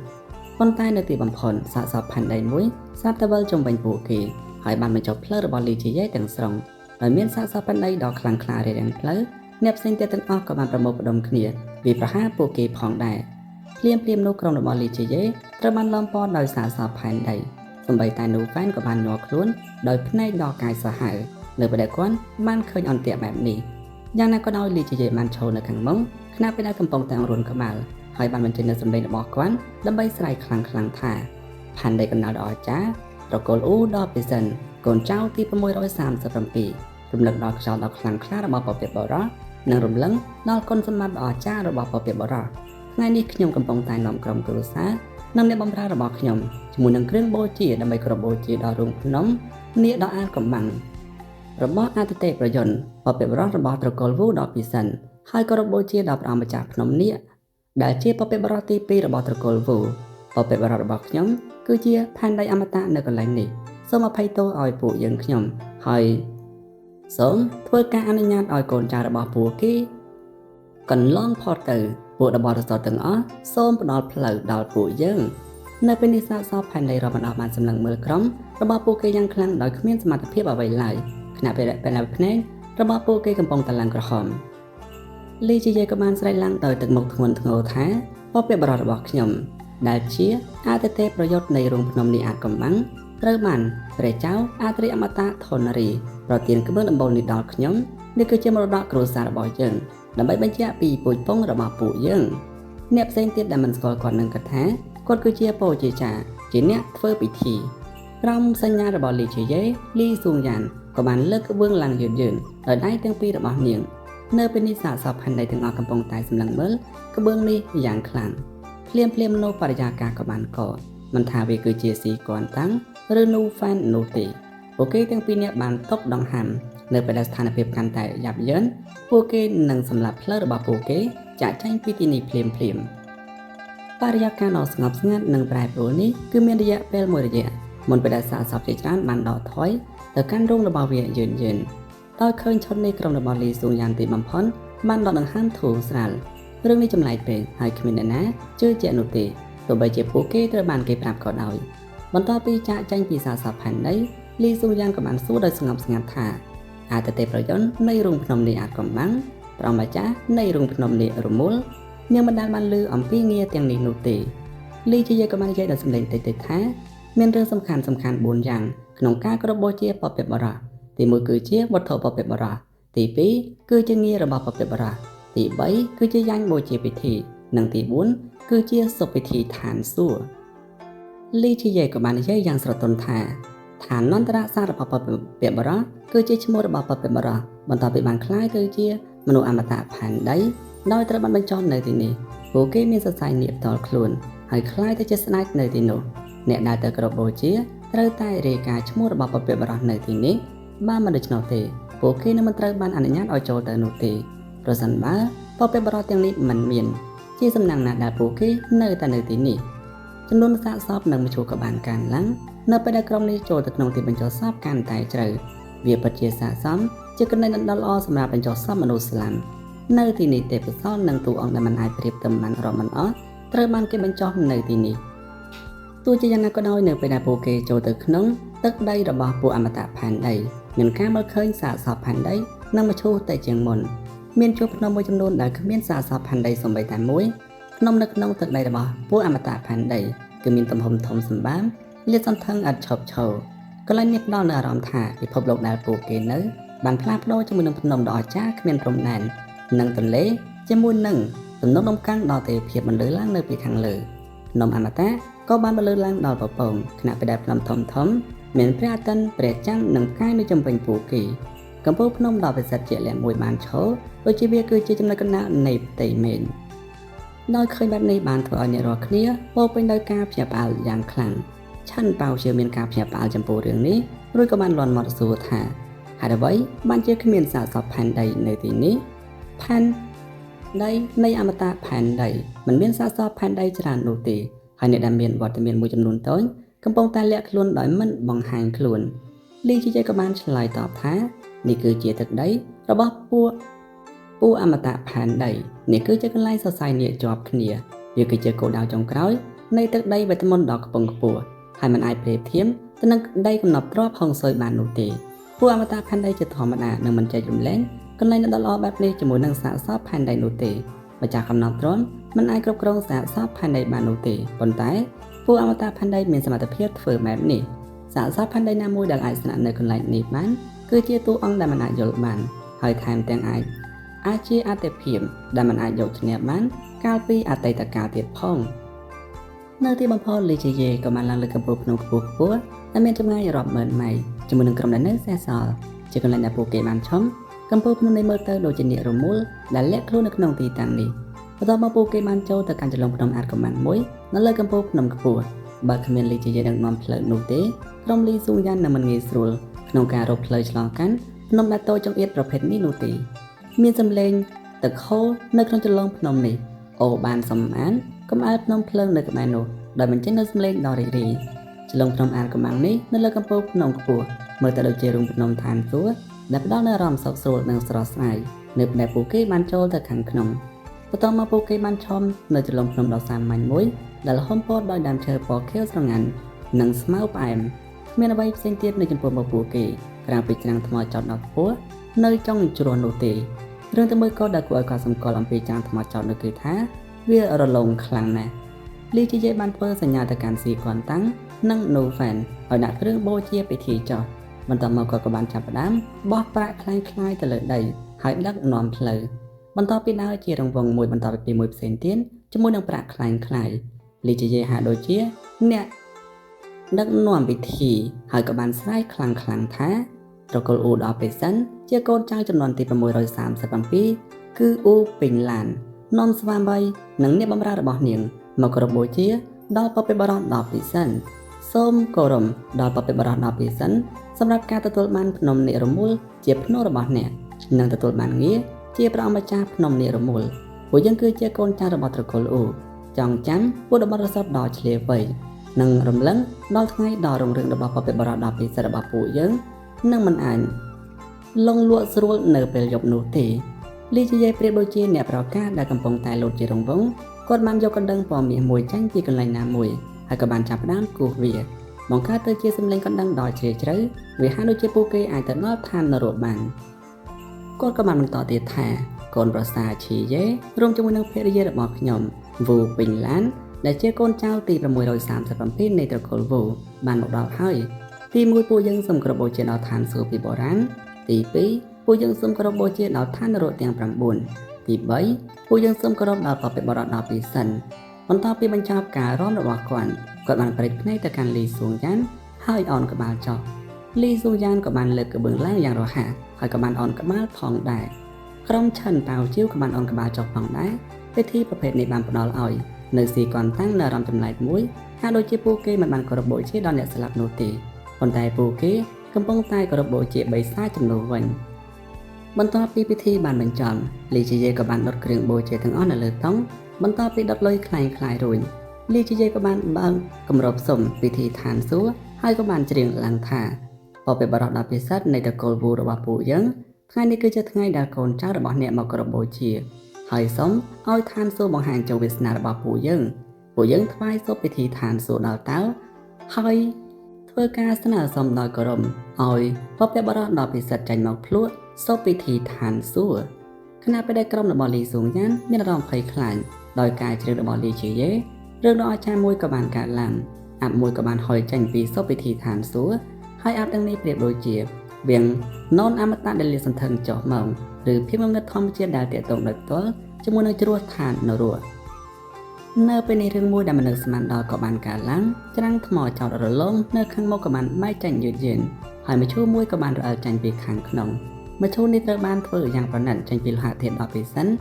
ប៉ុន្តែនៅទីបំផុតសាកសពផែនដីមួយស្រាប់តែវិលជុំវិញពួកគេហើយបានបញ្ចុះផ្លូវរបស់លីជាយេទាំងស្រុងដោយមានសាកសពផែនដីដ៏ខ្លាំងក្លារារាំងផ្លូវអ្នកផ្សេងទៀតទាំងអស់ក៏បានប្រមូលផ្ដុំគ្នាវាប្រហារពួកគេផងដែរភ្លាមៗនោះក្រុមរបស់លីជាយេត្រូវបានឡោមព័ទ្ធដោយសាកសពផែនដីសូម្បីតែនូហ្វែនក៏បានញ័រខ្លួនដោយភ្នែកដ៏កាយសាហាវនៅពេលដែលគាត់បានឃើញអន្ទាក់បែបនេះយ៉ាងណាក៏ដោយលីជាយេបានឈរនៅខាងមុខខណៈពេលដែលកំពុងតែអង្រួនក្បាលហើយបានបញ្ចេញនូវសម្លេងរបស់គាត់ដើម្បីស្រែកខ្លាំងៗថាផែនដីកណ្ដាលដ៏អស្ចារ្យត្រកូលអ៊ូដ៏ពិសិដ្ឋកូនចៅទី637រំលឹកដល់ខ្យល់ដ៏ខ្លាំងក្លារបស់ពពកបុរសនិងរំលឹងដល់គុណសម្បត្តិដ៏អស្ចារ្យរបស់ពពកបុរសថ្ងៃនេះខ្ញុំកំពុងតែនាំក្រុមគ្រួសារនិងអ្នកបម្រើរបស់ខ្ញុំជាមួយនឹងគ្រឿងបូជាដើម្បីគោរពបូជាដល់រូងភ្នំនាគដ៏អាថ៌កំបាំងរបស់អតិថិប្រយន្តពពកបុរសរបស់ត្រកូលវូដ៏ពិសិដ្ឋហើយគោរពបូជាដល់ព្រះអង្គម្ចាស់ភ្នំនាគដែលជាពពកបុរសទី2របស់ត្រកូលវូពពកបុរសរបស់ខ្ញុំគឺជាផែនដីអមតៈនៅកន្លែងនេះសូមអភ័យទោសឲ្យពួកយើងខ្ញុំហើយសូមធ្វើការអនុញ្ញាតឲ្យកូនចៅរបស់ពួកគេកន្លងផុតទៅពួកដ៏បរិសុទ្ធទាំងអស់សូមផ្ដល់ផ្លូវដល់ពួកយើងនៅពេលនេះសាកសពផែនដីរាប់មិនអស់បានសម្លឹងមើលក្រុមរបស់ពួកគេយ៉ាងខ្លាំងដោយគ្មានសមត្ថភាពអ្វីឡើយខណៈពេលដែលភ្នែករបស់ពួកគេកំពុងតែឡើងក្រហមលីជាយេក៏បានស្រែកឡើងដោយទឹកមុខធ្ងន់ធ្ងរថាពពកបុរសរបស់ខ្ញុំដែលជាអតិថិប្រយុទ្ធនៃរូងភ្នំនេះអាចកំបាំងត្រូវបានព្រះចៅអាត្រិអមតៈធនរីប្រទានក្បឿនដំបូលនេះដល់ខ្ញុំនេះគឺជាមរតកគ្រួសាររបស់យើងដើម្បីបញ្ជាក់ពីពូជពងរបស់ពួកយើងអ្នកផ្សេងទៀតដែលមិនស្គាល់គាត់នឹងគិតថាគាត់គឺជាពោជាចាជាអ្នកធ្វើពិធីក្រោមសញ្ញារបស់លីជាយេលីស៊ូងយ៉ានក៏បានលើកក្បឿងឡើងយឺនៗដោយដៃទាំងពីររបស់នាងនៅពេលនេះសាកសពផែនដីទាំងអស់កំពុងតែសម្លឹងមើលក្បឿងនេះយ៉ាងខ្លាំងភ្លាមៗនោះបរិយាកាសក៏បានកមិនថាវាគឺជាស៊ីគន់តាំងឬនូហ្វែននោះទេពួកគេទាំងពីរនាក់បានតបដង្ហាំនៅពេលដែលស្ថានភាពកាន់តែយ៉ាប់យ៉ឺនពួកគេនឹងសម្លាប់ផ្លូវរបស់ពួកគេចាក់ចែងពីទីនេះភ្លាមៗបរិយាកាសដ៏ស្ងប់ស្ងាត់និងប្រែប្រួលនេះគឺមានរយៈពេលមួយរយៈមុនពេលដែលសាកសពជាច្រើនបានដកថយទៅកាន់រោងរបស់វាយឺនៗដោយឃើញឈុតនេះក្រុមរបស់លីស៊ូងយ៉ាងទីបំផុតបានដកដង្ហើមធូរស្រាលរឿងនេះចម្លែកពេកហើយគ្មានអ្នកណាជឿជាក់នោះទេទោះបីជាពួកគេត្រូវបានគេប្រាប់ក៏ដោយបន្ទាប់ពីចាកចេញពីសាកសពផែនដីលីស៊ូងយ៉ាងក៏បានសួរដោយស្ងប់ស្ងាត់ថាអតិថិប្រយន្តនៃរូងភ្នំនេះអាចកំបាំងព្រះម្ចាស់នៃរូងភ្នំនេះរមូលនាងមិនដែលបានឮអំពីងារទាំងនេះនោះទេលីជាយក៏បាននិយាយដោយសម្លេងតិចៗថាមានរឿងសំខាន់4យ៉ាងក្នុងការគោរពបូជាពពកបុរសទី1គឺជាវត្ថុពពកបុរសទី2គឺជាងាររបស់ពពកបុរសទី3គឺជាយ៉ាញ់បូជាពិធីនិងទី4គឺជាសុពិធីឋានសួគ៌លីជាយក៏បាននិយាយយ៉ាងស្រទន់ថាឋាននន្តរសាររបស់ពពកបុរសគឺជាឈ្មោះរបស់ពពកបុរសបន្ទាប់ពីបានក្លាយទៅជាមនុស្សអមតៈផែនដីដោយត្រូវបានបញ្ចុះនៅទីនេះពួកគេមានសរសៃនាគផ្ទាល់ខ្លួនហើយក្លាយទៅជាស្ដេចនៅទីនោះអ្នកដែលទៅគោរពបូជាត្រូវតែរាយការណ៍ឈ្មោះរបស់ពពកបុរសនៅទីនេះបើមិនដូច្នោះទេពួកគេនឹងមិនត្រូវបានអនុញ្ញាតឲ្យចូលទៅនោះទេប្រសិនបើពពកបុរសទាំងនេះមិនមានជាសំណាងណាស់ដែលពួកគេនៅតែនៅទីនេះចំនួនសាកសពនិងមឈូសក៏បានកើនឡើងនៅពេលដែលក្រុមនេះចូលទៅក្នុងទីបញ្ចុះសពកាន់តែជ្រៅវាពិតជាស័ក្តិសមជាកន្លែងដ៏ល្អសម្រាប់បញ្ចុះសពមនុស្សស្លាប់នៅទីនេះទេពកោសល្យនិងតួអង្គដែលមិនអាចប្រៀបទៅបានរាប់មិនអស់ត្រូវបានគេបញ្ចុះនៅទីនេះទោះជាយ៉ាងណាក៏ដោយនៅពេលដែលពួកគេចូលទៅក្នុងទឹកដីរបស់ពួកអមតៈផែនដីមានការមើលឃើញសាកសពផែនដីនិងមឈូសតែជាងមុនមានជួរភ្នំមួយចំនួនដែលគ្មានសាកសពផែនដីសូម្បីតែមួយភ្នំនៅក្នុងទឹកដីរបស់ពួកអមតៈផែនដីគឺមានទំហំធំសម្បើមលាតសន្ធឹងឥតឈប់ឈរកន្លែងនេះផ្ដល់នូវអារម្មណ៍ថាពិភពលោកដែលពួកគេនៅបានផ្លាស់ប្ដូរជាមួយនឹងភ្នំដ៏អស្ចារ្យគ្មានព្រំដែននិងទន្លេជាមួយនឹងទំនប់ដំកាំងដ៏ទេវភាពបន្លឺឡើងនៅពីខាងលើភ្នំអមតៈក៏បានបន្លឺឡើងដល់ពពងខណៈពេលដែលភ្នំធំធំមានព្រះអាទិត្យព្រះច័ន្ទនិងផ្កាយនៅជុំវិញពួកគេកំពូលភ្នំដ៏ពិសិដ្ឋជាក់លាក់មួយបានឈរដូចជាវាគឺជាចំណុចកណ្ដាលនៃផ្ទៃមេឃដោយឃើញបែបនេះបានធ្វើឲ្យអ្នករាល់គ្នាពោពេញដោយការភ្ញាក់ផ្អើលយ៉ាងខ្លាំងឆាន់ប៉ៅជាមានការភ្ញាក់ផ្អើលចំពោះរឿងនេះរួចក៏បានលន់មាត់សួរថាហេតុអ្វីបានជាគ្មានសាកសពផែនដីនៅទីនេះផែនដីនៃអមតៈផែនដីមិនមានសាកសពផែនដីច្រើននោះទេហើយអ្នកដែលមានវត្តមានមួយចំនួនតូចកំពុងតែលាក់ខ្លួនដោយមិនបង្ហាញខ្លួនលីជាយក៏បានឆ្លើយតបថានេះគឺជាទឹកដីរបស់ពួកអមតៈផែនដី នេះគឺជាកន្លែងសរសៃនាគជាប់គ្នាវាគឺជាគោលដៅចុងក្រោយនៃទឹកដីវេទមន្តដ៏ខ្ពង់ខ្ពស់ហើយមិនអាចប្រៀបធៀបទៅនឹងដីកំណប់ទ្រព្យហុងស៊ុយបាននោះទេពួកអមតៈផែនដីជាធម្មតានឹងមិនចែករំលែកកន្លែងដ៏ល្អបែបនេះជាមួយនឹងសាកសពផែនដីនោះទេម្ចាស់កំណប់ទ្រព្យមិនអាចគ្រប់គ្រងសាកសពផែនដីបាននោះទេប៉ុន្តែពួកអមតៈផែនដីមានសមត្ថភាពធ្វើបែបនេះសាកសពផែនដីណាមួយដែលអាចស្នាក់នៅកន្លែងនេះបានគឺជាតួអង្គដែលមិនអាចយល់បានហើយថែមទាំងអាចអាចជាអតិភិបដែលមិនអាចយកឈ្នះបានកាលពីអតីតកាលទៀតផងនៅទីបំផុតលីជាយេក៏បានឡើងលើកំពូលភ្នំខ្ពស់ខ្ពស់ដែលមានចម្ងាយរាប់ម៉ឺនម៉ៃជាមួយនឹងក្រុមដែលនៅសេសសល់ជាកន្លែងដែលពួកគេបានឆុងកំពូលភ្នំនេះមើលទៅដូចជានាគរមូលដែលលាក់ខ្លួននៅក្នុងទីតាំងនេះបន្ទាប់មកពួកគេបានចូលទៅកាន់ចលងភ្នំអាតកំបាំងមួយនៅលើកំពូលភ្នំខ្ពស់បើគ្មានលីជាយេដឹកនាំផ្លូវនោះទេក្រុមលីស៊ូយ៉ាននឹងមិនងាយស្រួលក្នុងការរកផ្លូវឆ្លងកាត់ភ្នំដែលតូចចង្អៀតប្រភេទនេះនោះទេមានសម្លេងទឹកហូរនៅក្នុងចលងភ្នំនេះអូបានសំអានកំអែលភ្នំភ្លើងនៅក្បែរនោះដោយបញ្ចេញនូវសម្លេងដ៏រីករាយចលងភ្នំអានកំបាំងនេះនៅលើកំពូលភ្នំខ្ពស់មើលទៅដូចជារូងភ្នំឋានសួគ៌ដែលផ្ដល់នូវអារម្មណ៍សុខស្រួលនិងស្រស់ស្រាយនៅពេលដែលពួកគេបានចូលទៅខាងក្នុងបន្ទាប់មកពួកគេបានឆុំនៅចលងភ្នំដ៏សាមញ្ញមួយដែលហ៊ុមព័ទ្ធដោយដើមឈើពណ៌ខៀវស្រងាន់និងស្មៅផ្អែមគ្មានអ្វីផ្សេងទៀតនៅចំពោះមុខពួកគេក្រៅពីច្រាំងថ្មចោតដ៏ខ្ពស់នៅចុងជ្រោះនោះទេរឿងតែមួយក៏ដែលគួរឲ្យកត់សម្គាល់អំពីច្រាំងថ្មចោតនោះគឺថាវារលោងខ្លាំងណាស់លីជីយេបានធ្វើសញ្ញាទៅកាន់ស៊ីកនតាំងនិងនូហ្វែនឲ្យដាក់គ្រឿងបូជាពិធីចោះបន្ទាប់មកគាត់ក៏បានចាប់ផ្ដើមបោះប្រាក់คล้ายៗទៅលើដីហើយដឹកនាំផ្លូវបន្ទាប់ពីដើរជារង្វង់មួយបន្ទាប់ពីមួយផ្សេងទៀតជាមួយនឹងប្រាក់คล้ายៗលីជីយេហាក់ដូចជាអ្នកដឹកនាំពិធីហើយក៏បានស្រែកខ្លាំងៗថាត្រកូលអ៊ូដល់ពេសិនជាកូនចៅចំនួនទី637គឺអ៊ូពេញឡាននាំស្វាមីនិងអ្នកបម្រើរបស់នាងមកគោរពបូជាដល់ពពបរោះដល់ពិសិនសូមគោរពដល់ពពបរោះដល់ពិសិនសម្រាប់ការទទួលបានភ្នំនិរមូលជាភ្នូររបស់អ្នកនិងទទួលបានងារជាព្រះអម្ចាស់ភ្នំនិរមូលពួកយើងគឺជាកូនចៅរបស់ត្រកូលអ៊ូចងចាំពួកតំបន់រស័ព្ទដ៏ឆ្លៀវវៃនិងរំលឹងដល់ថ្ងៃដ៏រុងរឿងរបស់ពពបរោះដល់ពិសិនរបស់ពួកយើងនឹងមិនអាចលងលក់ស្រួលនៅពេលយប់នោះទេលីជាយាយប្រៀបដូចជាអ្នកប្រកាសដែលកំពុងតែលោតជារង្វង់គាត់បានយកកណ្ដឹងពណ៌មាសមួយចេញពីកន្លែងណាមួយហើយក៏បានចាប់ផ្ដើមគោះវាបង្កើតទៅជាសម្លេងកណ្ដឹងដ៏ជ្រាលជ្រៅវាហាក់ដូចជាពួកគេអាចទៅដល់ឋាននរកបានគាត់ក៏បានបន្តទៀតថាកូនប្រសាឈីយេរួមជាមួយនឹងភរិយារបស់ខ្ញុំវូពេញឡានដែលជាកូនចៅទី637នៃត្រកូលវូបានមកដល់ហើយទី1ពួកយើងសូមគោរពបូជាដល់ឋានសួគ៌ពីបុរាណទី2ពួកយើងសូមគោរពបូជាដល់ឋាននរកទាំង9ទី3ពួកយើងសូមគោរពដល់ពពបរតដល់ពិសិនបន្ទាប់ពីបញ្ចប់ការរាំរបស់គាត់គាត់បានប្រេចភ្នែកទៅកាន់លីស៊ូងយ៉ានហើយអោនក្បាលចុះលីស៊ូងយ៉ានក៏បានលើកក្បឿងឡើងយ៉ាងរហ័សហើយក៏បានអោនក្បាលផងដែរក្រុមឆិនប៉ាវជីវក៏បានអោនក្បាលចុះផងដែរពិធីប្រភេទនេះបានផ្ដល់ឲ្យនៅស៊ីកនតាំងនៅអារម្មណ៍ចម្លែកមួយហាក់ដូចជាពួកគេមិនបានគោរពបូជាដល់អ្នកស្លាប់នោះទេប៉ុន្តែពួកគេកំពុងតែគោរពបូជាបិសាចជំនួសវិញបន្ទាប់ពីពិធីបានបញ្ចប់លីជីយេក៏បានដុតគ្រឿងបូជាទាំងអស់នៅលើតុបន្ទាប់ពីដុតលុយคล้ายៗរួចលីជីយេក៏បានបើកគម្របសុំពិធីឋានសួគ៌ហើយក៏បានច្រៀងឡើងថាពពបរោះដល់ពិសិដ្ឋនៃត្រកូលវូរបស់ពួកយើងថ្ងៃនេះគឺជាថ្ងៃដែលកូនចៅរបស់អ្នកមកគោរពបូជាហើយសូមឲ្យឋានសួគ៌បង្ហាញជោគវាសនារបស់ពួកយើងពួកយើងថ្វាយសូពពិធីឋានសួគ៌ដល់តើហើយធ្វើការស្នើសុំដោយគោរពឲ្យពពបរោះដល់ពិសិដ្ឋចេញមកភ្លក់សូពពិធីឋានសួគ៌ខណៈពេលដែលក្រុមរបស់លីស៊ូងយ៉ានមានអារម្មណ៍ភ័យខ្លាចដោយការច្រៀងរបស់លីជាយេរឿងដ៏អស្ចារ្យមួយក៏បានកើតឡើងអាប់មួយក៏បានហុយចេញពីសូពពិធីឋានសួគ៌ហើយអាប់ទាំងនេះប្រៀបដូចជាវៀងននអមតៈដែលលាសន្ធឹងចុះមកឬភាពងងឹតធម្មជាតិដែលទាក់ទងដោយផ្ទាល់ជាមួយនឹងជ្រោះឋាននរកនៅពេលនេះរឿងមួយដែលមនុស្សស្មានដល់ក៏បានកើតឡើងច្រាំងថ្មចោតរលោងនៅខាងមុខក៏បានបែកចេញយឺតយឺនហើយមឈូសមួយក៏បានរអិលចេញពីខាងក្នុងមឈូសនេះត្រូវបានធ្វើយ៉ាងប្រណិតចេញពីលោហៈធាតុដ៏ពិសិដ្ឋ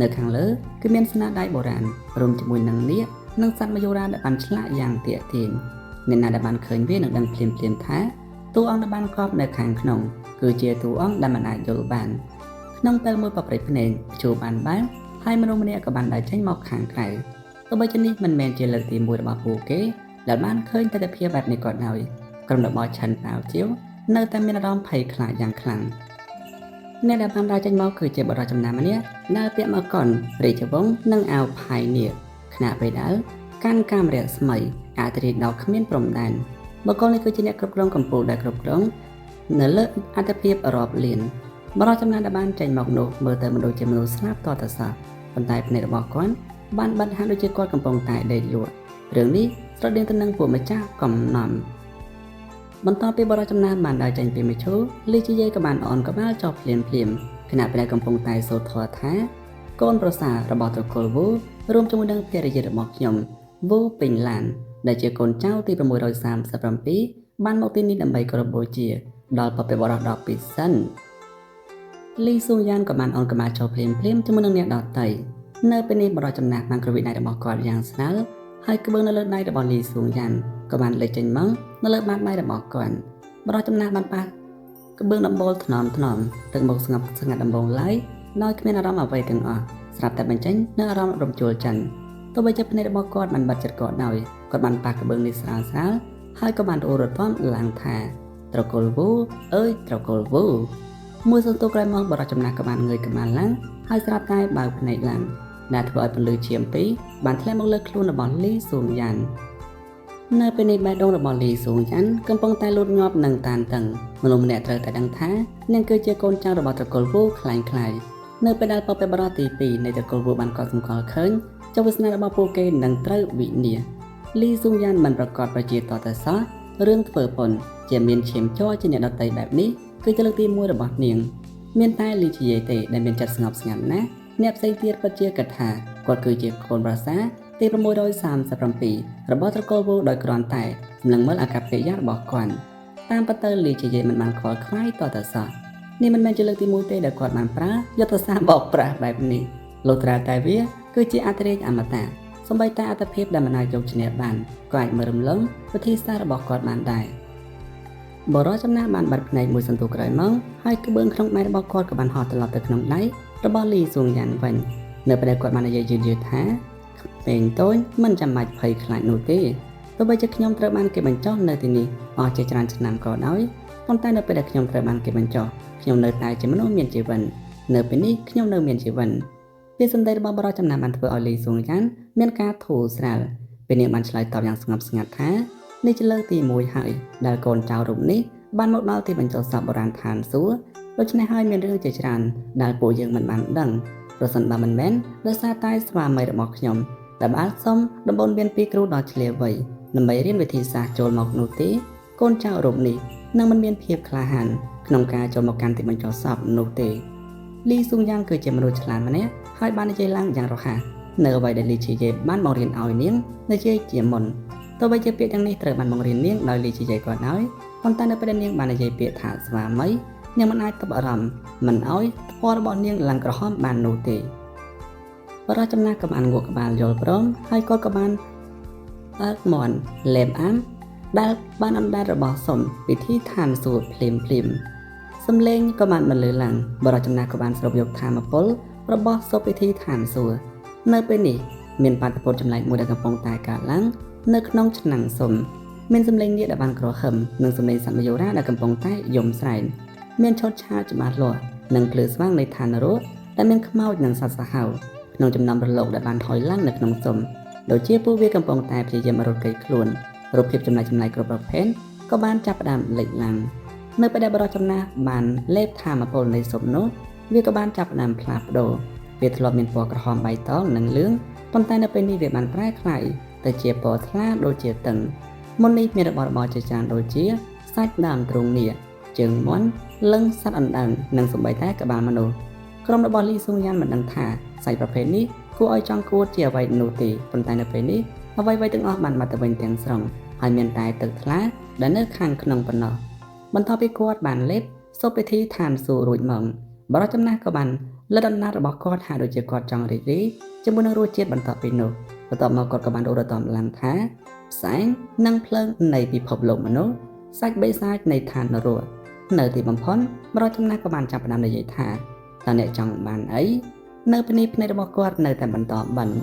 នៅខាងលើគឺមានស្នាដៃបុរាណរួមជាមួយនឹងនាគនិងសត្វមយូរាដែលបានឆ្លាក់យ៉ាងទាក់ទាញអ្នកណាដែលបានឃើញវានឹងដឹងភ្លាមៗថាតួអង្គដែលបានកប់នៅខាងក្នុងគឺជាតួអង្គដែលមិនអាចយល់បានក្នុងពេលមួយប្រព្រឹត្តភ្នែកព្យួរបានបែកហើយមនុស្សម្នាក់ក៏បានដើរចេញមកខាងក្រៅទោះបីជានេះមិនមែនជាលើកទី1របស់ពួកគេដែលបានឃើញទិដ្ឋភាពបែបនេះក៏ដោយក្រុមរបស់ឆិនប៉ាវជាវនៅតែមានអារម្មណ៍ភ័យខ្លាចយ៉ាងខ្លាំង អ្នកដែលបានដើរចេញមកគឺជាបុរសចំណាស់ម្នាក់ដែលពាក់មកុនរាជវង្សនិងអាវផាយនាគខណៈពេលដែលកាន់កាមេរស្មីអធិរាជដ៏គ្មានព្រំដែនបុគ្គលនេះគឺជាអ្នកគ្រប់គ្រងកម្ពុជាដែលគ្រប់គ្រងនៅលើអត្ថភាពរាប់លានបុរសចំណាស់ដែលបានចេញមកនោះមើលទៅមិនដូចជាមនុស្សស្លាប់តតែសោះប៉ុន្តែភ្នែករបស់គាត់បានបិទហាក់ដូចជាគាត់កំពុងតែដេកលក់រឿងនេះស្រដៀងទៅនឹងពួកម្ចាស់កំណំបន្ទាប់ពីបរិចំណាស់បានដើរចេញពីមឈូលីជាយាយក៏បានអនក្បាលចុះភ្លាមភ្លាមខណៈពេលកំពុងតែសូត្រធម៌ថាកូនប្រសាររបស់ត្រកូលវូរួមជាមួយនឹងភរិយារបស់ខ្ញុំវូពេញឡានដែលជាកូនចៅទី637បានមកទីនេះដើម្បីគោរពបូជាដល់ពពបរិសដ៏ពិសិនលីស៊ូយ៉ានក៏បានអនក្បាលចុះភ្លាមភ្លាមជាមួយនឹងអ្នកដទៃនៅពេលនេះបរិចំណាស់បានគ្រវីដៃរបស់គាត់យ៉ាងស្រាលហើយក្បឿងនៅលើដៃរបស់លីស៊ូយ៉ានក៏បានលេចចេញមកនៅលើបាតដៃរបស់គាត់បរិចំណាស់បានប៉ះក្បឿងដំបូលថ្នមថ្នមទឹកមុខស្ងប់ស្ងាត់ដំបូងឡើយដោយគ្មានអារម្មណ៍អ្វីទាំងអស់ស្រាប់តែបញ្ចេញនៅអារម្មណ៍រំជួលចិនទោះបីជាភ្នែករបស់គាត់បានបាត់ចិត្តក៏ដោយគាត់បានប៉ះក្បឿងនេះស្រាលស្រាលហើយក៏បានអូររំឡើងថាត្រកូលវូអើយត្រកូលវូមួយសន្ទុះក្រោយមកបរិចំណាស់ក៏បានងើយក្បាលឡើងហើយស្រាប់តែបើកភ្នែកឡើងដែលធ្វើឲ្យពន្លឺឈាមពីរបានធ្លាក់មកលើខ្លួនរបស់លីស៊ូយ៉ាននៅពេលនេះបេះដូងរបស់លីស៊ូយ៉ានកំពុងតែលូតញាប់និងតានតឹងមនុស្សម្នាក់ត្រូវតែដឹងថានាងគឺជាកូនចៅរបស់ត្រកូលវូក្លែងក្លាយនៅពេលដែលពពកបរិទី2នៃត្រកូលវូបានកត់សម្គាល់ឃើញចុះវាសនារបស់ពួកគេនឹងត្រូវវិនាសលីស៊ូយ៉ានមិនប្រកាសប្រជាតតែសោះរឿងធ្វើប៉ុនជាមានឈាមជ័រជាអ្នកដតីបែបនេះគឺជាលើកទី1របស់នាងមានតែលីជាយទេដែលមានចិត្តស្ងប់ស្ងាត់ណាស់អ្នកផ្សេងទៀតពិតជាគិតថាគាត់គឺជាកូនប្រសាទី637របស់ត្រកូលវូដោយគ្រាន់តែសម្លឹងមើលអាកប្បកិរិយារបស់គាត់តាមពិតទៅលីជាយមិនបានខ្វល់ខ្វាយតតែសោះនេះមិនមែនជាលើកទី1ទេដែលគាត់បានប្រើយុទ្ធសាស្ត្របោកប្រាស់បែបនេះលុះត្រាតែវាគឺជាអធិរាជអមតៈសូម្បីតែអត្ថភាពដែលមិនអាចយកឈ្នះបានក៏អាចមើលរំលងវិធីសាស្ត្ររបស់គាត់បានដែរបរិចំណាស់បានបាត់ភ្នែកមួយសន្ទុះក្រោយមកហើយក្បឿងក្នុងដៃរបស់គាត់ក៏បានហោះត្រឡប់ទៅក្នុងដៃរបស់លីស៊ូងយ៉ានវិញនៅពេលគាត់បាននិយាយយឺតៗថាក្មេងតូចមិនចាំបាច់ភ័យខ្លាចនោះទេទោះបីជាខ្ញុំត្រូវបានគេបញ្ចុះនៅទីនេះអស់ជាច្រើនឆ្នាំក៏ដោយប៉ុន្តែនៅពេលដែលខ្ញុំត្រូវបានគេបញ្ចុះខ្ញុំនៅតែជាមនុស្សមានជីវិតនៅពេលនេះខ្ញុំនៅមានជីវិតពាក្យសម្ដីរបស់បរិចំណាស់បានធ្វើឲ្យលីស៊ូងយ៉ានមានការធូរស្រាលពេលនាងបានឆ្លើយតបយ៉ាងស្ងប់ស្ងាត់ថានេះជាលើកទី1ហើយដែលកូនចៅរូបនេះបានមកដល់ទីបញ្ចុះសពបុរាណឋានសួគ៌ដូច្នេះហើយមានរឿងជាច្រើនដែលពួកយើងមិនបានដឹងប្រសិនបើមិនមែនដោយសារតែស្វាមីរបស់ខ្ញុំដែលបានសុំដំបូន្មានពីគ្រូដ៏ឆ្លាតវៃដើម្បីរៀនវិធីសាស្ត្រចូលមកនោះទេកូនចៅរូបនេះនឹងមិនមានភាពក្លាហានក្នុងការចូលមកកាន់ទីបញ្ចុះសពនោះទេលីស៊ូងយ៉ាងគឺជាមនុស្សឆ្លាតម្នាក់ហើយបាននិយាយឡើងយ៉ាងរហ័សនៅអ្វីដែលលីជាយេបានបង្រៀនឲ្យនាងនិយាយជាមុនទោះបីជាពាក្យទាំងនេះត្រូវបានបង្រៀននាងដោយលីជាយេក៏ដោយប៉ុន្តែនៅពេលដែលនាងបាននិយាយពាក្យថាស្វាមីនាងមិនអាចទប់អារម្មណ៍មិនឲ្យពណ៌របស់នាងឡើងក្រហមបាននោះទេបរិចំណាស់ក៏បានងក់ក្បាលយល់ព្រមហើយគាត់ក៏បានបើកមាន់លេបអាំដែលបានអណ្ដែតរបស់សុំពិធីឋានសួគ៌ភ្លាមភ្លាមសំឡេងក៏បានបន្លឺឡើងបរិចំណាស់ក៏បានស្រូបយកធម៌ពលរបស់សុពិធីឋានសួគ៌នៅពេលនេះមានបាតុភូតចម្លែកមួយដែលកំពុងតែកើតឡើងនៅក្នុងឆ្នាំងសុំមានសំឡេងនាគដែលបានក្រហឹមនិងសំឡេងសត្វមយោរាដែលកំពុងតែយំស្រែកមានឆោតឆាច្បាស់លាស់និងភ្លឺស្វាងនៃឋាននរកដែលមានខ្មោចនិងសត្វសាហាវក្នុងចំណោមរលកដែលបានថយឡើងនៅក្នុងសុំដូចជាពួកវាកំពុងតែព្យាយាមរត់គេចខ្លួនរូបភាពចម្លែកៗគ្រប់ប្រភេទក៏បានចាប់ផ្ដើមលេចឡើងនៅពេលដែលបរិចំណាស់បានលេបធម៌ពលនៃសុំនោះវាក៏បានចាប់ផ្ដើមផ្លាស់ប្ដូរវាធ្លាប់មានពណ៌ក្រហមបៃតងនិងលឿងប៉ុន្តែនៅពេលនេះវាបានប្រែក្លាយទៅជាពណ៌ថ្លាដូចជាតឹងមុននេះមានរបស់របរជាច្រើនដូចជាសាច់ដើមទ្រូងនាគជើងមាន់លឹងសត្វអណ្ដើងនិងសូម្បីតែក្បាលមនុស្សក្រុមរបស់លីស៊ូងយ៉ានមិនដឹងថាសាច់ប្រភេទនេះគួរឲ្យចង់គួតជាអ្វីនោះទេប៉ុន្តែនៅពេលនេះអ្វីៗទាំងអស់បានបាត់ទៅវិញទាំងស្រុងហើយមានតែទឹកថ្លាដែលនៅខាងក្នុងប៉ុណ្ណោះបន្ទាប់ពីគាត់បានលេបសូពិធីឋានសួគ៌រួចមកបរិចំណាស់ក៏បានលិតអំណាចរបស់គាត់ហាក់ដូចជាគាត់ចង់រីករាយជាមួយនឹងរសជាតិបន្ទាប់ពីនោះបន្ទាប់មកគាត់ក៏បានរត់តំឡើងថាផ្សែងនិងភ្លើងនៃពិភពលោកមនុស្សសាច់បិសាចនៃឋាននរកនៅទីបំផុតបរិចំណាស់ក៏បានចាប់ផ្ដើមនិយាយថាតើអ្នកចង់បានអីនៅពេលនេះភ្នែករបស់គាត់នៅតែបន្តបិណ្ឌ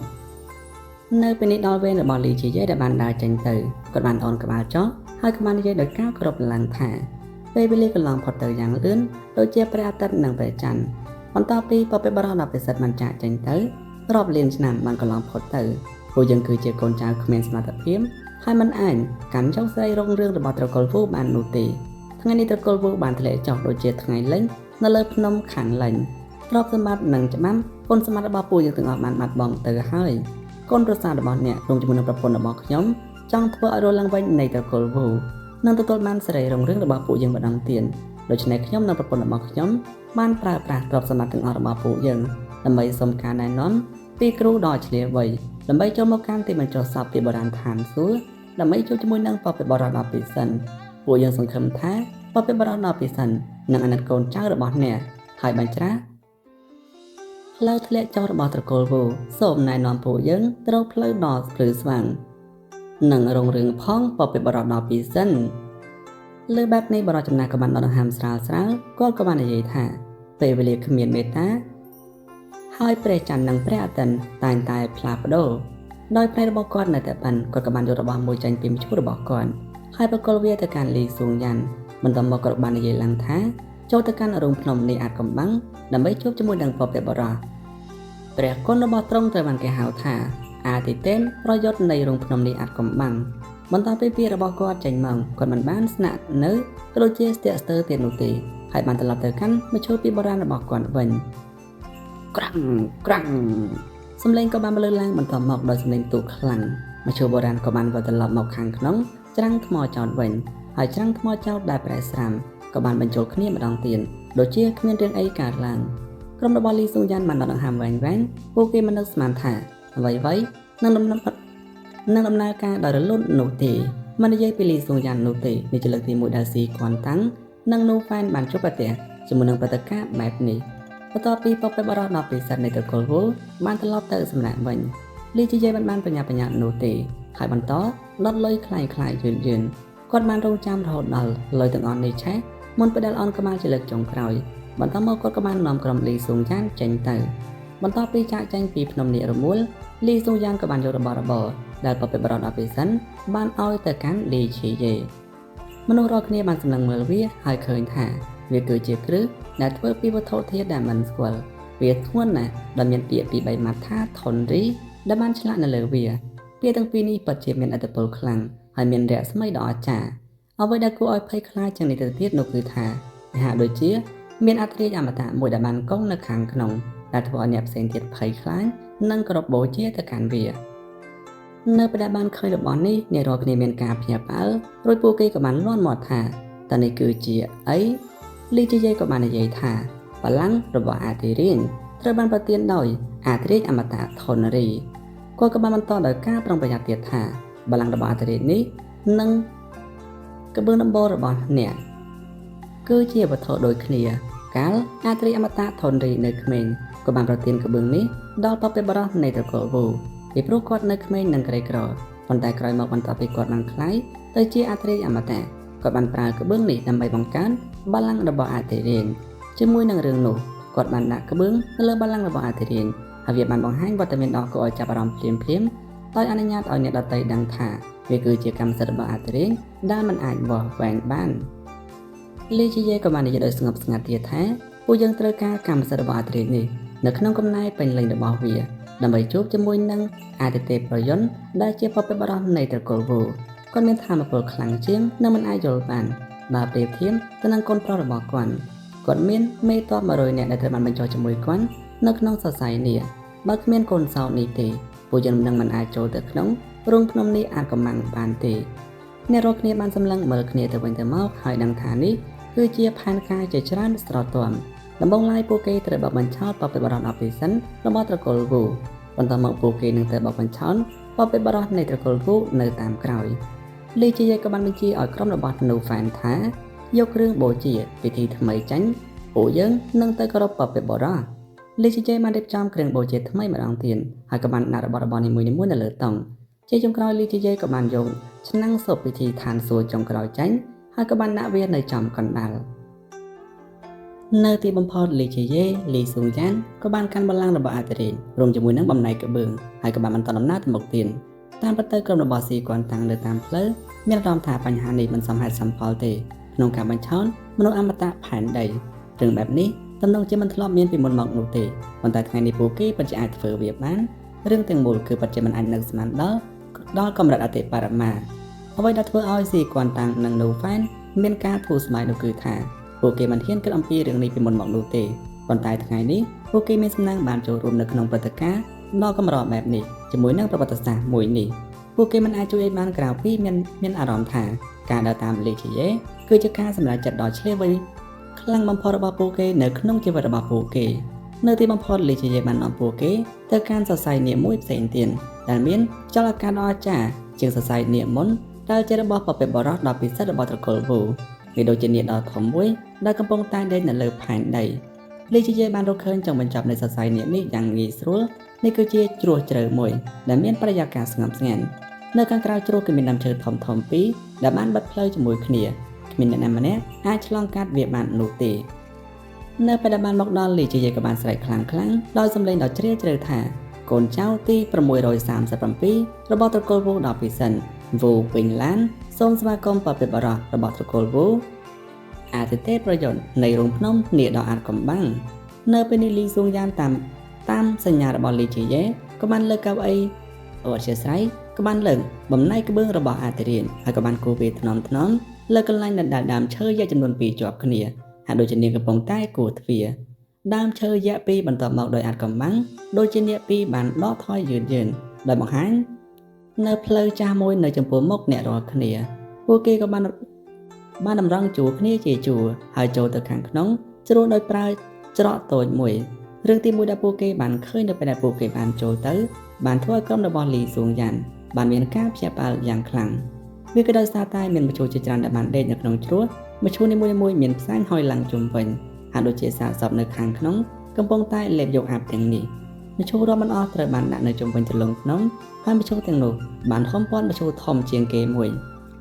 នៅពេលនេះដល់វេនរបស់លីជាយេដែលបានដើរចេញទៅគាត់បានអនក្បាលចុះហើយក៏បាននិយាយដោយការគោរពឡើងថា ពេលវេលាកន្លងផុតទៅយ៉ាងលឿនដូចជាព្រះអាទិត្យនិងព្រះច័ន្ទបន្ទាប់ពីពពបរោះដ៏ពិសិដ្ឋបានចាកចេញទៅរាប់លានឆ្នាំបានកន្លងផុតទៅពួកយើងគឺជាកូនចៅគ្មានសមត្ថភាពហើយមិនអាចកាន់យកស្រីរុងរឿងរបស់ត្រកូលវូបាននោះទេថ្ងៃនេះត្រកូលវូបានធ្លាក់ចុះដូចជាថ្ងៃលិចនៅលើភ្នំខាងលិចទ្រព្យសម្បត្តិនិងច្បាំគុណសម្បត្តិរបស់ពួកយើងទាំងអស់បានបាត់បង់ទៅហើយកូនប្រសាររបស់អ្នករួមជាមួយនឹងប្រពន្ធរបស់ខ្ញុំចង់ធ្វើឲ្យរស់ឡើងវិញនៃត្រកូលវូនឹងទទួលបានសេរីរុងរឿងរបស់ពួកយើងម្ដងទៀតដូច្នេះខ្ញុំនិងប្រពន្ធរបស់ខ្ញុំបានប្រើប្រាស់ទ្រព្យសម្បត្តិទាំងអស់របស់ពួកយើងដើម្បីសុំការណែនាំពីគ្រូដ៏ឆ្លាតវៃដើម្បីចូលមកកាន់ទីបញ្ចុះសពពីបុរាណឋានសួគ៌ដើម្បីជួបជាមួយនឹងពពបរោះដ៏ពិសិដ្ឋពួកយើងសង្ឃឹមថាពពបរោះដ៏ពិសិដ្ឋនឹងអាណិតកូនចៅរបស់អ្នកហើយបញ្ច្រាស់ផ្លូវធ្លាក់ចុះរបស់ត្រកូលវូសូមណែនាំពួកយើងទៅរកផ្លូវដ៏ភ្លឺស្វាងនិងរុងរឿងផងពពបរោះដ៏ពិសិដ្ឋលើបែបនេះបរិចំណាស់ក៏បានដកដង្ហើមស្រាលស្រាលគាត់ក៏បាននិយាយថាពេលវេលាគ្មានមេត្តាហើយព្រះច័ន្ទនិងព្រះអាទិត្យតែងតែផ្លាស់ប្ដូរដោយផ្នែករបស់គាត់នៅតែបានគាត់ក៏បានយករបស់មួយចេញពីមឈូសរបស់គាត់ហើយប្រគល់វាទៅកាន់លីស៊ូងយ៉ាន់បន្តមកគាត់បាននិយាយឡើងថាចូលទៅកាន់រូងភ្នំនេះអាចកំបាំងដើម្បីជួបជាមួយនឹងពពបរោះព្រះគុណរបស់ទ្រង់ត្រូវបានគេហៅថាអាទិទេពប្រយុទ្ធនៃរូងភ្នំនេះអាចកំបាំងបន្ទាប់ពីពាក្យរបស់គាត់ចេញមកគាត់មិនបានស្នាក់នៅក៏ដូចជាស្ទាក់ស្ទើរទៀតនោះទេហើយបានត្រឡប់ទៅកាន់មឈូសពីបុរាណរបស់គាត់វិញក្រាំងក្រាំងសំឡេងក៏បានបន្លឺឡើងបន្តមកដោយសំឡេងទូខ្លាំងមឈូសបុរាណក៏បានវិលត្រឡប់មកខាងក្នុងច្រាំងថ្មចោតវិញហើយច្រាំងថ្មចោតដែលប្រែស្រាំក៏បានបញ្ចូលគ្នាម្ដងទៀតដូចជាគ្មានរឿងអីកើតឡើងក្រុមរបស់លីស៊ុងយ៉ានបានដកដង្ហើមវែងវែងពួកគេមិននឹកស្មានថាអ្វីៗនឹងដំណើរការដោយរលូននោះទេមិននិយាយពីលីស៊ុងយ៉ាននោះទេនេះជាលើកទី1ដែលស៊ីគន់តាំងនិងនូហ្វែនបានជួបប្រទះជាមួយនឹងព្រឹត្តិការណ៍បែបនេះបន្ទាប់ពីពពបរោះដ៏ពិសិដ្ឋនៃត្រកូលវូបានត្រឡប់ទៅសម្រាប់វិញលីជីយេមិនបានបញ្ញាបញ្ញានោះទេហើយបន្តដុតលុយคล้ายៗយឺនយឺនគាត់បានរងចាំរហូតដល់លុយទាំងអស់នេះឆេះមុនពេលដែលអនក្បាលជាលើកចុងក្រោយបន្តមកគាត់ក៏បាននាំក្រុមលីស៊ុងយ៉ានចេញទៅបន្ទាប់ពីចាកចេញពីភ្នំនេះរមួលលីស៊ុងយ៉ានក៏បានយករបស់របរដែលពពបរោះដ៏ពិសិដ្ឋបានឲ្យទៅកាន់លីឈីយេមនុស្សរាល់គ្នាបានសម្លឹងមើលវាហើយឃើញថាវាគឺជាគ្រឹះដែលធ្វើពីវត្ថុធាតុដែលមិនស្គាល់វាធ្ងន់ណាស់ដែលមានពាក្យពី3ម៉ាត់ថាថនរីដែលបានឆ្លាក់នៅលើវាពាក្យទាំងពីរនេះពិតជាមានឥទ្ធិពលខ្លាំងហើយមានរស្មីដ៏អស្ចារ្យអ្វីដែលគួរឲ្យភ័យខ្លាចជាងនេះទៅទៀតនោះគឺថាហាក់ដូចជាមានអត្រាអមតៈមួយដែលបានកង់នៅខាងក្នុងដែលធ្វើឲ្យអ្នកផ្សេងទៀតភ័យខ្លាចនិងគោរពបូជាទៅកាន់វានៅពេលដែលបានឃើញរបស់នេះអ្នករាល់គ្នាមានការភ្ញាក់ផ្អើលរួចពួកគេក៏បានលាន់មាត់ថាតើនេះគឺជាអីលីជីយេក៏បាននិយាយថាបល្ល័ង្ករបស់អាទិរាជត្រូវបានប្រទានដោយអាទិរាជអមតៈថនរីគាត់ក៏បានបន្តដោយការប្រុងប្រយ័ត្នទៀតថាបល្ល័ង្ករបស់អាទិរាជនេះនិងក្បឿងដំបូលរបស់អ្នកគឺជាវត្ថុដូចគ្នាកាលអាទិរាជអមតៈថនរីនៅក្មេងក៏បានប្រទានក្បឿងនេះដល់ពពបរោះនៃត្រកូលវូពីព្រោះគាត់នៅក្មេងនិងក្រីក្រប៉ុន្តែក្រោយមកបន្ទាប់ពីគាត់បានក្លាយទៅជាអាទិរាជអមតៈគាត់បានប្រើក្បឿងនេះដើម្បីបង្កើនបល្ល័ង្ករបស់អាទិរាជជាមួយនឹងរឿងនោះគាត់បានដាក់ក្បឿងនៅលើបល្ល័ង្ករបស់អាទិរាជហើយវាបានបង្ហាញវត្តមានដ៏គួរឲ្យចាប់អារម្មណ៍ភ្លាមៗដោយអនុញ្ញាតឲ្យអ្នកដទៃដឹងថាវាគឺជាកម្មសិទ្ធិរបស់អាទិរាជដែលមិនអាចវាស់វែងបានលីជីយេក៏បាននិយាយដោយស្ងប់ស្ងាត់ទៀតថាពួកយើងត្រូវការកម្មសិទ្ធិរបស់អាទិរាជនេះនៅក្នុងកំណែពេញលេញរបស់វាដើម្បីជួបជាមួយនឹងអាទិទេពប្រយន្តដែលជាពពបរោះនៃត្រកូលវូគាត់មានធម៌ពលខ្លាំងជាងនិងមិនអាចយល់បានបើប្រៀបធៀបទៅនឹងកូនប្រុសរបស់គាត់គាត់មានមេតប100នាក់ដែលត្រូវបានបញ្ចុះជាមួយគាត់នៅក្នុងសរសៃនេះបើគ្មានកូនសោនេះទេពួកយើងនឹងមិនអាចចូលទៅក្នុងរូងភ្នំនេះអាចកំបាំងបានទេអ្នករាល់គ្នាបានសម្លឹងមើលគ្នាទៅវិញទៅមកហើយដឹងថានេះគឺជាផែនការជាច្រើនស្រទាំដំបូងឡើយពួកគេត្រូវបោកបញ្ឆោតពពបរោះអភិសិនរបស់ត្រកូលវូបន្តមកពួកគេនឹងត្រូវបោកបញ្ឆោតពពបរោះនៃត្រកូលវូនៅតាមក្រោយលីជីយេក៏បានបញ្ជាឲ្យក្រុមរបស់នូហ្វែនថាយកគ្រឿងបូជាពិធីថ្មីចាញ់ពួកយើងនឹងទៅគោរពពពបរោះលីជីយេបានរៀបចំគ្រឿងបូជាថ្មីម្ដងទៀតហើយក៏បានដាក់របស់របរនីមួយៗនៅលើតុជាចុងក្រោយលីជីយេក៏បានយកឆ្នាំងស៊ុបពិធីឋានសួគ៌ចុងក្រោយចាញ់ហើយក៏បានដាក់វានៅចំកណ្ដាលនៅទីបំផុតលីជីយេលីស៊ុងយ៉ានក៏បានកាន់បល្ល័ង្ករបស់អាទិរាជរួមជាមួយនឹងបំណែកក្បឿងហើយក៏បានបន្តដំណើរទៅមុខទៀតតាមពិតទៅក្រុមរបស់ស៊ីគាត់តាំងនៅតាមផ្លូវមានអារម្មណ៍ថាបញ្ហានេះមិនសមហេតុសមផលទេ ក្នុងការបញ្ឆោនមនុស្សអមតៈផែនដីរឿងបែបនេះទំនងជាមិនធ្លាប់មានពីមុនមកនោះទេប៉ុន្តែថ្ងៃនេះពួកគេពិតជាអាចធ្វើវាបានរឿងទាំងមូលគឺពិតជាមិនអាចនឹកស្មានដល់ដល់កម្រិតអតិបរមាអ្វីដែលធ្វើឲ្យស៊ីគួនតាំងនិងនូហ្វែនមានការធូរស្បើយនោះគឺថាពួកគេមិនហ៊ានគិតអំពីរឿងនេះពីមុនមកនោះទេប៉ុន្តែថ្ងៃនេះពួកគេមានសំណាងបានចូលរួមនៅក្នុងព្រឹត្តិការណ៍ដ៏កម្របែបនេះជាមួយនឹងប្រវត្តិសាស្ត្រមួយនេះពួកគេមិនអាចជួយឲ្យបានក្រៅពីមានមានអារម្មណ៍ថាការដើរតាមលីជីយេគឺជាការសម្រេចចិត្តដ៏ឈ្លាសវៃខ្លាំងបំផុតរបស់ពួកគេនៅក្នុងជីវិតរបស់ពួកគេនៅទីបំផុតលីជីយេបាននាំពួកគេទៅកាន់សរសៃនាគមួយផ្សេងទៀតដែលមានចលនាដ៏អស្ចារ្យជាងសរសៃនាគមុនដែលជារបស់ពពកបុរសដ៏ពិសិដ្ឋរបស់ត្រកូលវូវាដូចជានាគដ៏ធំមួយដែលកំពុងតែដេកនៅលើផែនដីលីជីយេបានរកឃើញចុងបញ្ចប់នៃសរសៃនាគនេះយ៉ាងងាយស្រួលនេះគឺជាជ្រោះជ្រៅមួយដែលមានបរិយាកាសស្ងប់ស្ងាត់នៅខាងក្រៅជ្រោះគឺមានដើមឈើធំធំពីរដែលបានបិទផ្លូវជាមួយគ្នាគ្មានអ្នកណាម្នាក់អាចឆ្លងកាត់វាបាននោះទេនៅពេលដែលបានមកដល់លីជីយេក៏បានស្រែកខ្លាំងៗដោយសំឡេងដ៏ជ្រាលជ្រៅថាកូនចៅទី637របស់ត្រកូលវូដ៏ពិសិដ្ឋវូពេញឡានសូមស្វាគមន៍ពពកបរោះរបស់ត្រកូលវូអាទិទេពប្រយុទ្ធនៃរូងភ្នំនាគដ៏អាថ៌កំបាំងនៅពេលនេះលីស៊ួងយ៉ានតាមតាមសញ្ញារបស់លីជីយេក៏បានលើកកៅអីអធិស្ឋានក៏បានលើកបំណែកក្បឿងរបស់អាទិរាជហើយក៏បានគូវាថ្នមថ្នមលើកន្លែងដែលដើមឈើយក្សចំនួន2ជាប់គ្នាហាក់ដូចជានាងកំពុងតែគូទ្វារដើមឈើយក្សពីរបន្ទាប់មកដោយអាថ៌កំបាំងដូចជានាគពីរបានដកថយយឺតយឺនដោយបង្ហាញនៅផ្លូវចាស់មួយនៅចំពោះមុខអ្នករាល់គ្នាពួកគេក៏បានបានតម្រង់ជួរគ្នាជាជួរហើយចូលទៅខាងក្នុងជ្រុះដោយប្រើច្រកតូចមួយរឿងទីមួយដែលពួកគេបានឃើញនៅពេលដែលពួកគេបានចូលទៅបានធ្វើឲ្យក្រុមរបស់លីស៊ួងយ៉ានបានមានការភ្ញាក់ផ្អើលយ៉ាងខ្លាំងវាក៏ដោយសារតែមានមឈូសជាច្រើនដែលបានដេកនៅក្នុងជ្រោះមឈូសនីមួយៗមានផ្សែងហុយឡើងជុំវិញហាក់ដូចជាសាកសពនៅខាងក្នុងកំពុងតែលេបយកអាបទាំងនេះមឈូសរាប់មិនអស់ត្រូវបានដាក់នៅជុំវិញជ្រលងភ្នំហើយមឈូសទាំងនោះបានហុំព័ទ្ធមឈូសធំជាងគេមួយ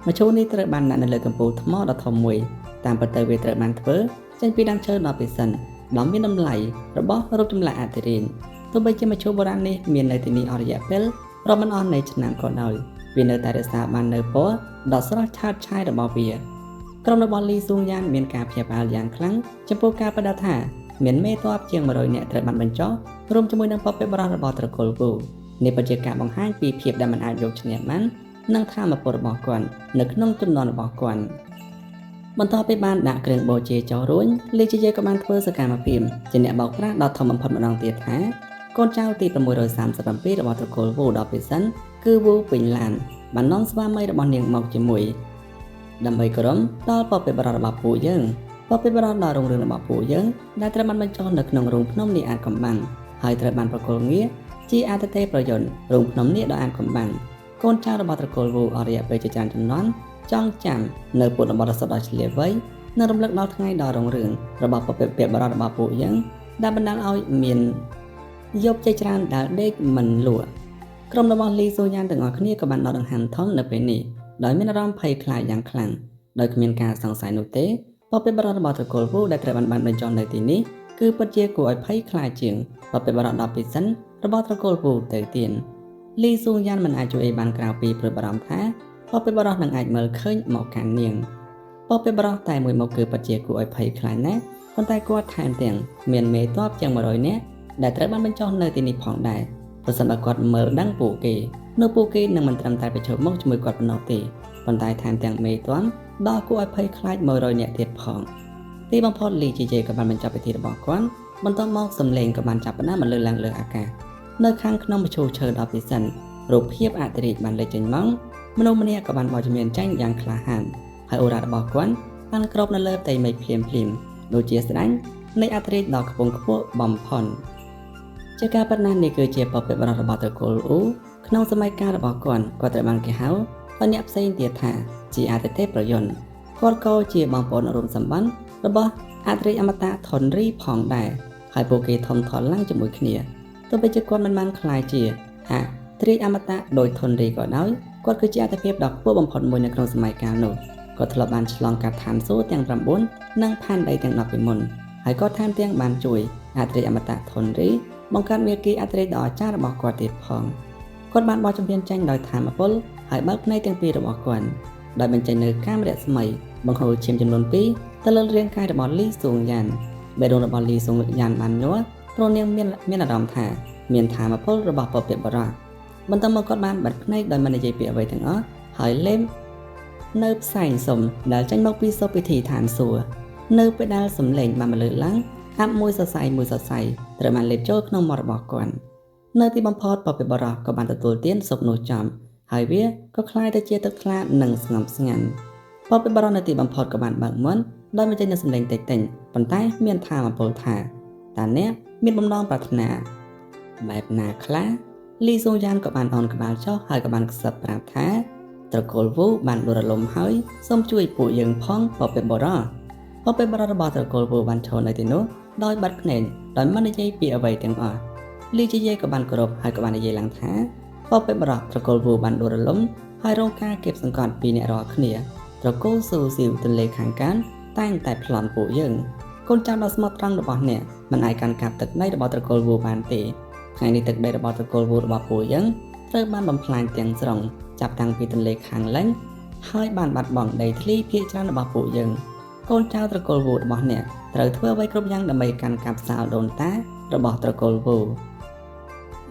មឈូសនេះត្រូវបានដាក់នៅលើកំពូលថ្មដ៏ធំមួយតាមពិតទៅវាត្រូវបានធ្វើចេញពីដើមឈើដ៏ពិសិដ្ឋដ៏មានតម្លៃរបស់រូបចម្លាក់អធិរាជទោះបីជាមឈូសបុរាណនេះមាននៅទីនេះអស់រយៈពេលរាប់មិនអស់នៃឆ្នាំក៏ដោយវានៅតែរក្សាបាននៅពណ៌ដ៏ស្រស់ឆើតឆាយរបស់វាក្រុមរបស់លីស៊ួងយ៉ានមានការភ្ញាក់ផ្អើលយ៉ាងខ្លាំងចំពោះការបដិថាមានមេទ័ពជាង100នាក់ត្រូវបានបញ្ចុះរួមជាមួយនឹងពពកបុរសរបស់ត្រកូលវូនេះពិតជាការបង្ហាញពីភាពដែលមិនអាចយកឈ្នះបាននិងធម៌ពលរបស់គាត់នៅក្នុងចំនួនរបស់គាត់បន្ទាប់ពីបានដាក់គ្រឿងបូជាចោលរួចលីជីយេក៏បានធ្វើសកម្មភាពជាអ្នកបោកប្រាស់ដ៏ធំបំផុតម្ដងទៀតថាកូនចៅទី637របស់ត្រកូលវូដ៏ពិសិដ្ឋគឺវូពេញឡានបាននាំស្វាមីរបស់នាងមកជាមួយដើម្បីគោរពដល់ពពកបុរសរបស់ពួកយើងពពកបុរសដ៏រុងរឿងរបស់ពួកយើងដែលត្រូវបានបញ្ចុះនៅក្នុងរូងភ្នំនេះអាចកំបាំងហើយត្រូវបានប្រគល់ងារជាអាទិទេពប្រយុទ្ធរូងភ្នំនេះដ៏អាចកំបាំងកូនចៅរបស់ត្រកូលវូអស់រយៈពេលជាច្រើនជំនាន់ចង់ចាំនៅពុទ្ធបរិសុទ្ធដ៏ឆ្លៀសវៃនិងរំលឹកដល់ថ្ងៃដ៏រុងរឿងរបស់ពពកបុរសរបស់ពួកយើងដែលបណ្ដាលឲ្យមានយប់ជាច្រើនដែលដេកមិនលក់ក្រុមរបស់លីសូយ៉ានទាំងអស់គ្នាក៏បានដកដង្ហើមធំនៅពេលនេះដោយមានអារម្មណ៍ភ័យខ្លាចយ៉ាងខ្លាំងដោយគ្មានការសង្ស័យនោះទេពពកបុរសរបស់ត្រកូលវូដែលត្រូវបានបញ្ចុះនៅទីនេះគឺពិតជាគួរឲ្យភ័យខ្លាចជាងពពកបុរសដ៏ពិសិដ្ឋរបស់ត្រកូលវូទៅទៀតលីស៊ួងយ៉ានមិនអាចជួយអីបានក្រៅពីព្រួយបារម្ភថាពពកបុរសនឹងអាចមើលឃើញមកកាន់នាងពពកបុរសតែមួយមុខគឺពិតជាគួរឲ្យភ័យខ្លាចណាស់ប៉ុន្តែគាត់ថែមទាំងមានមេទ័ពជាង100នាក់ដែលត្រូវបានបញ្ចុះនៅទីនេះផងដែរប្រសិនបើគាត់មើលដឹងពួកគេនៅពួកគេនឹងមិនត្រឹមតែប្រឈមមុខជាមួយគាត់ប៉ុណ្ណោះទេប៉ុន្តែថែមទាំងមេទ័ពដ៏គួរឲ្យភ័យខ្លាច100នាក់ទៀតផងទីបំផុតលីជីជេក៏បានបញ្ចប់ពិធីរបស់គាត់បន្ទាប់មកសំឡេងក៏បានចាប់ផ្ដើមបន្លឺឡើងលើអាកាសនៅខាងក្នុងមឈូសឈើដ៏ពិសិដ្ឋរូបភាពអធិរាជបានលេចចេញមកមនុស្សម្នាក់ក៏បានបោះជំនាញចាញ់យ៉ាងក្លាហានហើយអូរ៉ារបស់គាត់បានគ្របនៅលើផ្ទៃមេឃភ្លាមភ្លាមដូចជាស្ដេចនៃអធិរាជដ៏ខ្ពង់ខ្ពស់បំផុតជាការពិតណាស់នេះគឺជាពពកបុរសរបស់ត្រកូលអ៊ូក្នុងសម័យកាលរបស់គាត់គាត់ត្រូវបានគេហៅដោយអ្នកផ្សេងទៀតថាជាអាទិទេពប្រយុទ្ធគាត់ក៏ជាបងប្អូនរួមសម្បត្តិរបស់អធិរាជអមតៈថនរីផងដែរហើយពួកគេធំធាត់ឡើងជាមួយគ្នាទោះបីជាគាត់មិនបានក្លាយជាអធិរាជអមតៈដោយថនរីក៏ដោយគាត់គឺជាអត្ថភាពដ៏ខ្ពស់បំផុតមួយនៅក្នុងសម័យកាលនោះគាត់ធ្លាប់បានឆ្លងកាត់ឋានសួគ៌ទាំង9និងផែនដីទាំង10ពីមុនហើយក៏ថែមទាំងបានជួយអធិរាជអមតៈថនរីបង្កើតមាគ៌ាអធិរាជដ៏អស្ចារ្យរបស់គាត់ទៀតផងគាត់បានបោះជំហានចេញដោយធម៌ពលហើយបើកភ្នែកទាំងពីររបស់គាត់ដោយបញ្ចេញនៅកាមរស្មី បង្ហូរឈាមចំនួន2ទៅលើរាងកាយរបស់លីស៊ុងយ៉ានបេះដូងរបស់លីស៊ុងយ៉ានបានញ័រព្រោះនាងមានមានអារម្មណ៍ថាមានធម៌ពលរបស់ពពកបរោះបន្ទាប់មកគាត់បានបិទភ្នែកដោយមិននិយាយពាក្យអ្វីទាំងអស់ហើយលេបនៅផ្សែងសុំដែលចេញមកពីសូពិធីឋានសួគ៌នៅពេលដែលសំឡេងបានបន្លឺឡើងអាប់មួយសរសៃមួយសរសៃត្រូវបានលេបចូលក្នុងមាត់របស់គាត់នៅទីបំផុតពពកបរោះក៏បានទទួលទានស៊ុបនោះចំហើយវាក៏คล้ายទៅជាទឹកថ្លានិងស្ងប់ស្ងាត់ពពកបរោះនៅទីបំផុតក៏បានបើកមាត់ដោយបញ្ចេញនូវសំឡេងតិចៗប៉ុន្តែមានថាមពលថាតើអ្នកមានបំណងប្រាថ្នាបែបណាខ្លះលីស៊ូយ៉ានក៏បានអោនក្បាលចុះហើយក៏បានខ្សឹបប្រាប់ថាត្រកូលវូបានដួលរលំហើយសូមជួយពួកយើងផងពពកបរោះពពកបរោះរបស់ត្រកូលវូបានឈរនៅទីនោះដោយបាត់ភ្នែកដោយមិននិយាយពីអ្វីទាំងអស់លីជាយេក៏បានគោរពហើយក៏បាននិយាយឡើងថាពពកបរោះត្រកូលវូបានដួលរលំហើយរងការគៀបសង្កត់ពីអ្នករាល់គ្នាត្រកូលស៊ូស៊ីវទន្លេខាងកានតែងតែប្លន់ពួកយើងកូនចៅដ៏ស្មោះត្រង់របស់អ្នកមិនអាចកាន់កាប់ទឹកដីរបស់ត្រកូលវូបានទេថ្ងៃនេះទឹកដីរបស់ត្រកូលវូរបស់ពួកយើងត្រូវបានបំផ្លាញទាំងស្រុងចាប់តាំងពីទន្លេខាងលិចហើយបានបាត់បង់ដីធ្លីភាគច្រើនរបស់ពួកយើងកូនចៅត្រកូលវូរបស់អ្នកត្រូវធ្វើអ្វីគ្រប់យ៉ាងដើម្បីកាន់កាប់សាលដូនតារបស់ត្រកូលវូ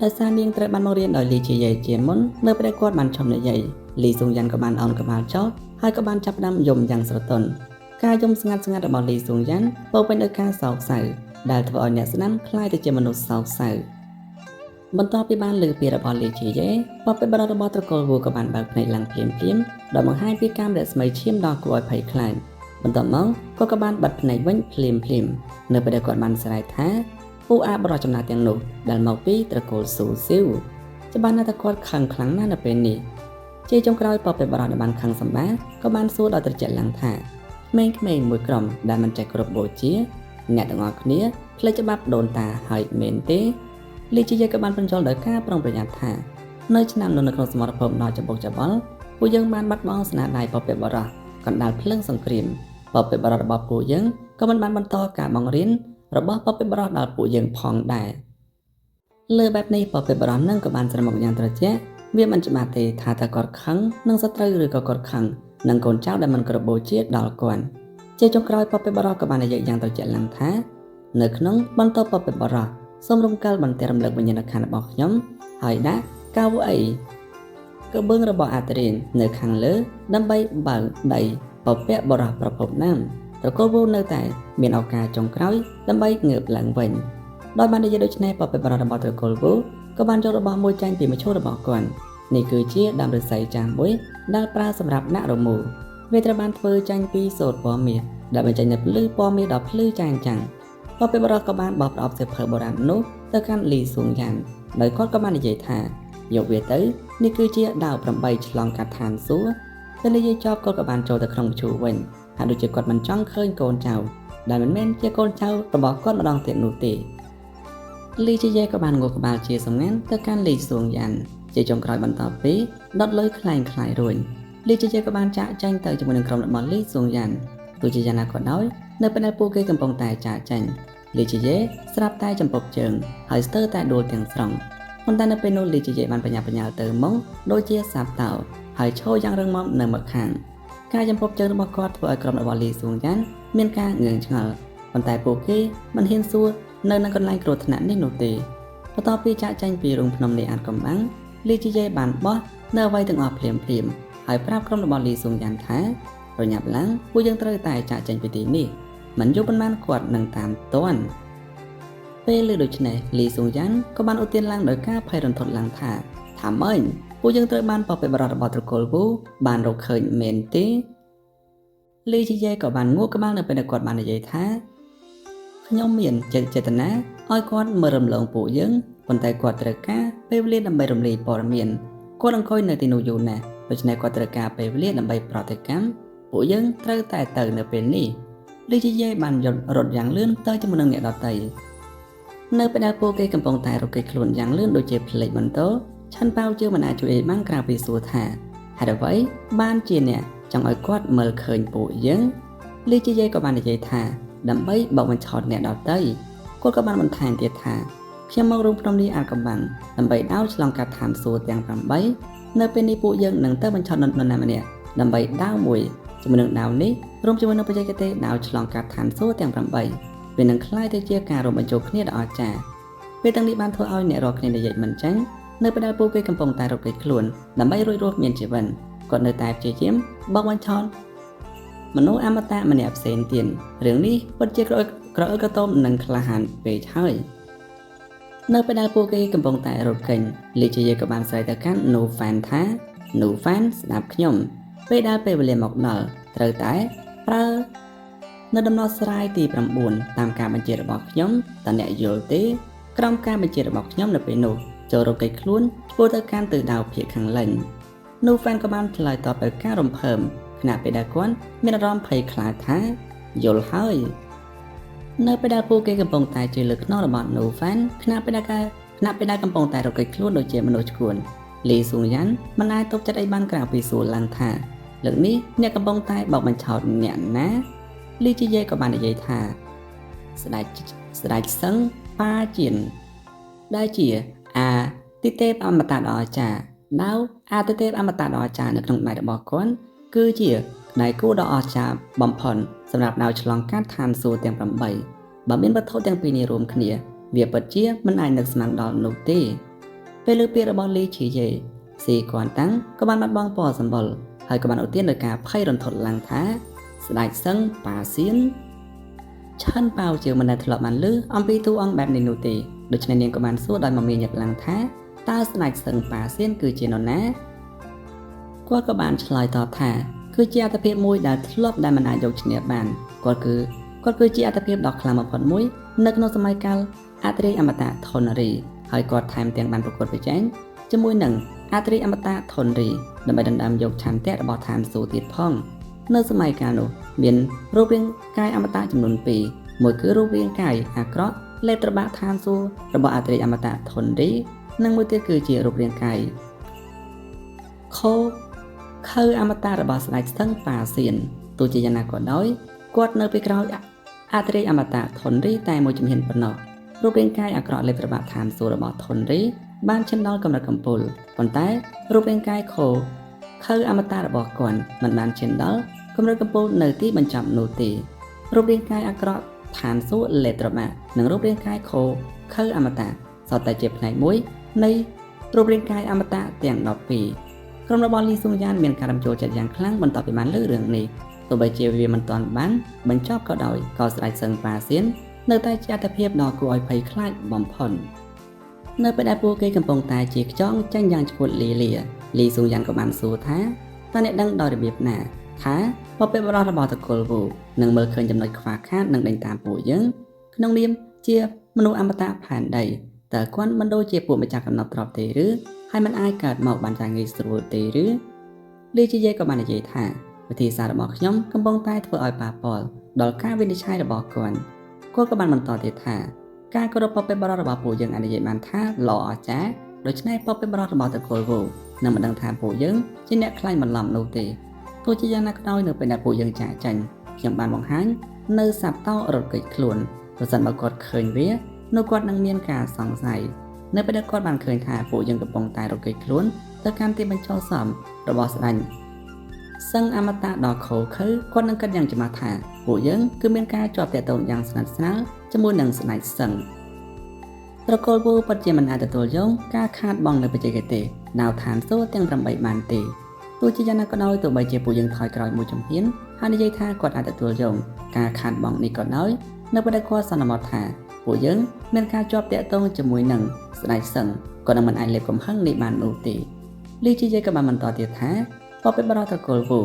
ដោយសារនាងត្រូវបានមករៀនដោយលីជាយាយជាមុននៅពេលគាត់បានឈប់និយាយលីស៊ុងយ៉ាន់ក៏បានអោនក្បាលចុះហើយក៏បានចាប់ផ្ដើមយំយ៉ាងស្រទន់ការយំស្ងាត់ស្ងាត់របស់លីស៊ុងយ៉ាន់ពោពេញដោយការសោកសៅដែលធ្វើឲ្យអ្នកស្ដាប់ក្លាយទៅជាមនុស្សសោកសៅបន្ទាប់ពីបានលើពីរបស់លីជាយេបបិបរបស់ត្រកូលវូក៏បានបើកភ្នែកឡើងភ្លាមភ្លាមដោយបង្ហាញពីការរស្មីឈាមដ៏គួរឲ្យភ័យខ្លាចបន្ទាប់មកគាត់ក៏បានបិទភ្នែកវិញភ្លាមភ្លាមនៅពេលដែលគាត់បានស្រែកថាពួកអាបរោះចំណាស់ទាំងនោះដែលមកពីត្រកូលស៊ូស៊ីវច្បាស់ណាស់ថាគាត់ខឹងខ្លាំងណាស់នៅពេលនេះជាចុងក្រោយបបិបរោះដែលបានខឹងសម្បាក៏បានសួរដល់ត្រជាក់ឡើងថាក្មេងៗមួយក្រុមដែលមិនចេះគោរពបូជាអ្នកទាំងអស់គ្នាភ្លេចច្បាប់ដូនតាហើយមែនទេលីជាយេក៏បានបញ្ចូលដោយការប្រុងប្រយ័ត្នថានៅឆ្នាំនោះនៅក្នុងសមរភូមិដ៏ច្បុកច្បល់ពួកយើងបានបាត់បង់ស្នាដៃពពកបរោះកណ្ដាលភ្លើងសង្គ្រាមពពកបរោះរបស់ពួកយើងក៏មិនបានបន្តការបង្រៀនរបស់ពពកបរោះដល់ពួកយើងផងដែរលើបែបនេះពពកបរោះនឹងក៏បានស្រមុកយ៉ាងត្រជាក់វាមិនច្បាស់ទេថាតើគាត់ខឹងនឹងសត្រូវឬក៏គាត់ខឹងនឹងកូនចៅដែលមិនគោរពបូជាដល់គាត់ជាចុងក្រោយពពកបរោះក៏បាននិយាយយ៉ាងត្រជាក់ឡើងថានៅក្នុងបន្ទាប់ពពកបរោះសូមរំកិលបន្ទះរំលឹកវិញ្ញាណក្ខន្ធរបស់ខ្ញុំហើយដាក់កៅអីក្បឿងរបស់អាត្រៀននៅខាងលើដើម្បីបើកដីពពកបរោះប្រភពណាំត្រកូលវូនៅតែមានឱកាសចុងក្រោយដើម្បីងើបឡើងវិញដោយបាននិយាយដូច្នេះពពកបរោះរបស់ត្រកូលវូក៏បានយករបស់មួយចាញ់ពីមឈូសរបស់គាត់នេះគឺជាដើមឫស្សីចាស់មួយដែលប្រើសម្រាប់ដាក់រមូរវាត្រូវបានធ្វើចាញ់ពីសូត្រពណ៌មាសដែលបញ្ចេញនូវភ្លឺពណ៌មាសដ៏ភ្លឺចែងចាំងពពកបរោះក៏បានបោះប្រអប់សៀវភៅបុរាណនោះទៅកាន់លីស៊ុងយ៉ានដោយគាត់ក៏បាននិយាយថាយកវាទៅនេះគឺជាដាវ8ឆ្លងកាត់ឋានសួគ៌ពេលនិយាយចប់គាត់ក៏បានចូលទៅក្នុងមឈូសវិញហាក់ដូចជាគាត់មិនចង់ឃើញកូនចៅដែលមិនមែនជាកូនចៅរបស់គាត់ម្ដងទៀតនោះទេលីជាយេក៏បានងក់ក្បាលជាសម្ងាត់ទៅកាន់លីស៊ុងយ៉ានជាចុងក្រោយបន្ទាប់ពីដុតលុយខ្លែងខ្លាយរួចលីជាយេក៏បានចាកចេញទៅជាមួយនឹងក្រុមរបស់លីស៊ុងយ៉ានទោះជាយ៉ាងណាក៏ដោយនៅពេលដែលពួកគេកំពុងតែចាកចេញលីជាយេស្រាប់តែចំពប់ជើងហើយស្ទើរតែដួលទាំងស្រុងប៉ុន្តែនៅពេលនោះលីជាយេបានបញ្ញាបញ្ញាលទៅមកដូចជាសាបតោហើយឈរយ៉ាងរឹងមាំនៅម្ខាងការចំពប់ជើងរបស់គាត់ធ្វើឲ្យក្រុមរបស់លីស៊ុងយ៉ានមានការងឿងឆ្ងល់ប៉ុន្តែពួកគេមិនហ៊ានសួរនៅនឹងកន្លែងគ្រោះថ្នាក់នេះនោះទេបន្ទាប់ពីចាកចេញពីរូងភ្នំនៃអាតកំបាំងលីជាយេបានបោះនៅអ្វីទាំងអស់ភ្លាមភ្លាមហើយប្រាប់ក្រុមរបស់លីស៊ុងយ៉ានថាប្រញាប់ឡើងពួកយើងត្រូវតែចាកចេញពីទីនេះមិនយូរប៉ុន្មានគាត់នឹងតាមទាន់ពេលលើដូច្នេះលីស៊ុងយ៉ានក៏បានឧទានឡើងដោយការភ័យរន្ធត់ឡើងថាថាម៉េចពួកយើងត្រូវបានបបិបរោះរបស់ត្រកូលវូបានរកឃើញមែនទេលីជាយេក៏បានងក់ក្បាលនៅពេលដែលគាត់បាននិយាយថាខ្ញុំមានចិត្តចេតនាឲ្យគាត់មើលរំលងពួកយើងប៉ុន្តែគាត់ត្រូវការពេលវេលាដើម្បីរំលាយព័ត៌មានគាត់អង្គុយនៅទីនោះយូរណាស់ដូច្នេះគាត់ត្រូវការពេលវេលាដើម្បីប្រតិកម្មពួកយើងត្រូវតែទៅនៅពេលនេះលីជាយេបានយត់រត់យ៉ាងលឿនទៅជាមួយនឹងអ្នកដទៃនៅពេលដែលពួកគេកំពុងតែរកគេចខ្លួនយ៉ាងលឿនដូចជាផ្លេចបន្ទោឆាន់ប៉ាវជឿមិនអាចជួយអីបានក្រៅពីសួរថាហេតុអ្វីបានជាអ្នកចង់ឲ្យគាត់មើលឃើញពួកយើងលីជាយេក៏បាននិយាយថាដើម្បីបោកបញ្ឆោតអ្នកដទៃគាត់ក៏បានបន្ថែមទៀតថាខ្ញុំមករូងភ្នំនេះអាចកំបាំងដើម្បីដើរឆ្លងកាត់ឋានសួគ៌ទាំង8នៅពេលនេះពួកយើងនឹងទៅបញ្ឆោតនរណាម្នាក់ដើម្បីដើរមួយ ជាមួយនឹងដាវនេះរួមជាមួយនឹងបច្ចេកទេសដាវឆ្លងកាត់ឋានសួគ៌ទាំង8វានឹងក្លាយទៅជាការរួមបញ្ចូលគ្នាដ៏អស្ចារ្យពេលទាំងនេះបានធ្វើឲ្យអ្នករាល់គ្នានិយាយមិនចាញ់នៅពេលដែលពួកគេកំពុងតែរត់គេចខ្លួនដើម្បីរួចរស់មានជីវិតគាត់នៅតែព្យាយាមបោកបញ្ឆោតមនុស្សអមតៈម្នាក់ផ្សេងទៀតរឿងនេះពិតជាក្រអឺក្រអឺក្រទមនិងក្លាហានពេកហើយនៅពេលដែលពួកគេកំពុងតែរត់គេចលីជាយេក៏បានស្រែកទៅកាន់នូហ្វានថានូហ្វានស្ដាប់ខ្ញុំពេលដែលពេលវេលាមកដល់ត្រូវតែប្រើនៅដំណោះស្រាយទី9តាមការបញ្ជារបស់ខ្ញុំតើអ្នកយល់ទេក្រោមការបញ្ជារបស់ខ្ញុំនៅពេលនោះចូលរកគេចខ្លួនឆ្ពោះទៅកាន់ទិសដៅភាគខាងលិចនូហ្វានក៏បានឆ្លើយតបដោយការរំភើបខណៈពេលដែលគាត់មានអារម្មណ៍ភ័យខ្លាចថាយល់ហើយនៅពេលដែលពួកគេកំពុងតែជិះលើខ្នងរបស់នូហ្វានខណៈពេលដែលខណៈពេលដែលកំពុងតែរកគេចខ្លួនដូចជាមនុស្សឈួនលីស៊ូងយ៉ាន់មិនអាចទប់ចិត្តអីបានក្រៅពីសួរឡើងថាលើកនេះអ្នកកំពុងតែបោកបញ្ឆោតអ្នកណាលីជីយេក៏បាននិយាយថាស្ដេចស្ដេចសឹងប៉ាជៀនដែលជាអាទិទេពអមតៈដ៏អស្ចារ្យដាវអាទិទេពអមតៈដ៏អស្ចារ្យនៅក្នុងដៃរបស់គាត់គឺជាដៃគូដ៏អស្ចារ្យបំផុតសម្រាប់ដាវឆ្លងកាត់ឋានសួគ៌ទាំង8បើមានវត្ថុទាំងពីរនេះរួមគ្នាវាពិតជាមិនអាចនឹកស្មានដល់នោះទេពេលលើពាក្យរបស់លីឈីយេស៊ីគួនតាំងក៏បានបាត់បង់ពណ៌សម្បុរហើយក៏បានឧទានដោយការភ័យរន្ធត់ឡើងថាស្ដេចសឹងប៉ាសៀនឆាន់ប៉ាវជាមិនដែលធ្លាប់បានឮអំពីតួអង្គបែបនេះនោះទេដូច្នេះនាងក៏បានសួរដោយមមាញឹកឡើងថាតើស្ដេចសឹងប៉ាសៀនគឺជានរណាគាត់ក៏បានឆ្លើយតបថាគឺជាអត្ថភាពមួយដែលធ្លាប់ដែលមិនអាចយកឈ្នះបានគាត់គឺជាអត្ថភាពដ៏ខ្លាំងបំផុតមួយនៅក្នុងសម័យកាលអត្រាអមតៈធនរីហើយគាត់ថែមទាំងបានប្រកួតប្រជែងជាមួយនឹងអត្រាអមតៈធនរីដើម្បីដណ្ដើមយកឆន្ទៈរបស់ឋានសួគ៌ទៀតផងនៅសម័យកាលនោះមានរូបរាងកាយអមតៈចំនួន2មួយគឺរូបរាងកាយអាក្រក់លេបត្របាក់ឋានសួគ៌របស់អត្រាអមតៈធនរីនិងមួយទៀតគឺជារូបរាងកាយខូខៅអមតៈរបស់ស្ដេចស្ទឹងប៉ាសៀនទោះជាយ៉ាងណាក៏ដោយគាត់នៅពីក្រោយអត្រាអមតៈធនរីតែមួយជំហានប៉ុណ្ណោះរូបរាងកាយអាក្រក់លេបត្របាក់ឋានសួគ៌របស់ធនរីបានឈានដល់កម្រិតកំពូលប៉ុន្តែរូបរាងកាយខូខៅអមតៈរបស់គាត់មិនបានឈានដល់កម្រិតកំពូលនៅទីបញ្ចប់នោះទេរូបរាងកាយអាក្រក់ឋានសួគ៌លេបត្របាក់និងរូបរាងកាយខូខៅអមតៈសុទ្ធតែជាផ្នែកមួយនៃរូបរាងកាយអមតៈទាំង12ក្រុមរបស់លីស៊ុងយ៉ានមានការរំជួលចិត្តយ៉ាងខ្លាំងបន្ទាប់ពីបានលើរឿងនេះទោះបីជាវាមិនទាន់បានបញ្ចប់ក៏ដោយក៏ស្ដេចសឹងប៉ាសៀននៅតែជាអត្ថភាពដ៏គួរឲ្យភ័យខ្លាចបំផុតនៅពេលដែលពួកគេកំពុងតែជាខ្យងចាញ់យ៉ាងឈួតលីលាលីស៊ុងយ៉ានក៏បានសួរថាតើអ្នកដឹងដោយរបៀបណាថាពពកបរោះរបស់តកុលវូនឹងមើលឃើញចំណុចខ្វះខាតនិងដេញតាមពួកយើងក្នុងនាមជាមនុស្សអមតៈផែនដីតើគាត់មិនដូចជាពួកម្ចាស់កំណត់ទ្រព្យទេឬហើយមិនអាចកើតមកបានយ៉ាងងាយស្រួលទេឬលីជីយេក៏បាននិយាយថាវិធីសាស្ត្ររបស់ខ្ញុំកំពុងតែធ្វើឲ្យប៉ះពាល់ដល់ការវិនិច្ឆ័យរបស់គាត់គាត់ក៏បានបន្តទៀតថាការគោរពពពកបរោះរបស់ពួកយើងអាចនិយាយបានថាល្អអស្ចារ្យដូច្នេះពពកបរោះរបស់តកុលវូនឹងមិនដឹងថាពួកយើងជាអ្នកខ្លាញ់បន្លំនោះទេទោះជាយ៉ាងណាក៏ដោយនៅពេលដែលពួកយើងចាកចេញខ្ញុំបានបង្ហាញនៅសត្វតោរត់គេចខ្លួនប្រសិនបើគាត់ឃើញវានោះគាត់នឹងមានការសង្ស័យនៅពេលដែលគាត់បានឃើញថាពួកយើងកំពុងតែរត់គេចខ្លួនទៅកាន់ទីបញ្ចុះសំរបស់ស្ដេចសឹងអមតៈដ៏ខូខើគាត់នឹងគិតយ៉ាងច្បាស់ថាពួកយើងគឺមានការជាប់ទាក់ទងយ៉ាងស្និទ្ធស្នាលជាមួយនឹងស្ដេចសឹងត្រកូលវូពិតជាមិនអាចទទួលយកការខាតបង់នៅបច្ចេកទេសដាវឋានសួគ៌ទាំង8បានទេទោះជាយ៉ាងណាក៏ដោយទោះបីជាពួកយើងថយក្រោយមួយជំហានហើយនិយាយថាគាត់អាចទទួលយកការខាតបង់នេះក៏ដោយនៅពេលដែលគាត់សន្មតថាពួកយើងមានការជាប់ទាក់ទងជាមួយនឹងស្ដេចសឹងក៏នឹងមិនអាចលេបកំហឹងនេះបាននោះទេលីជីយេក៏បានបន្តទៀតថាពពកបរោះត្រកូលវូ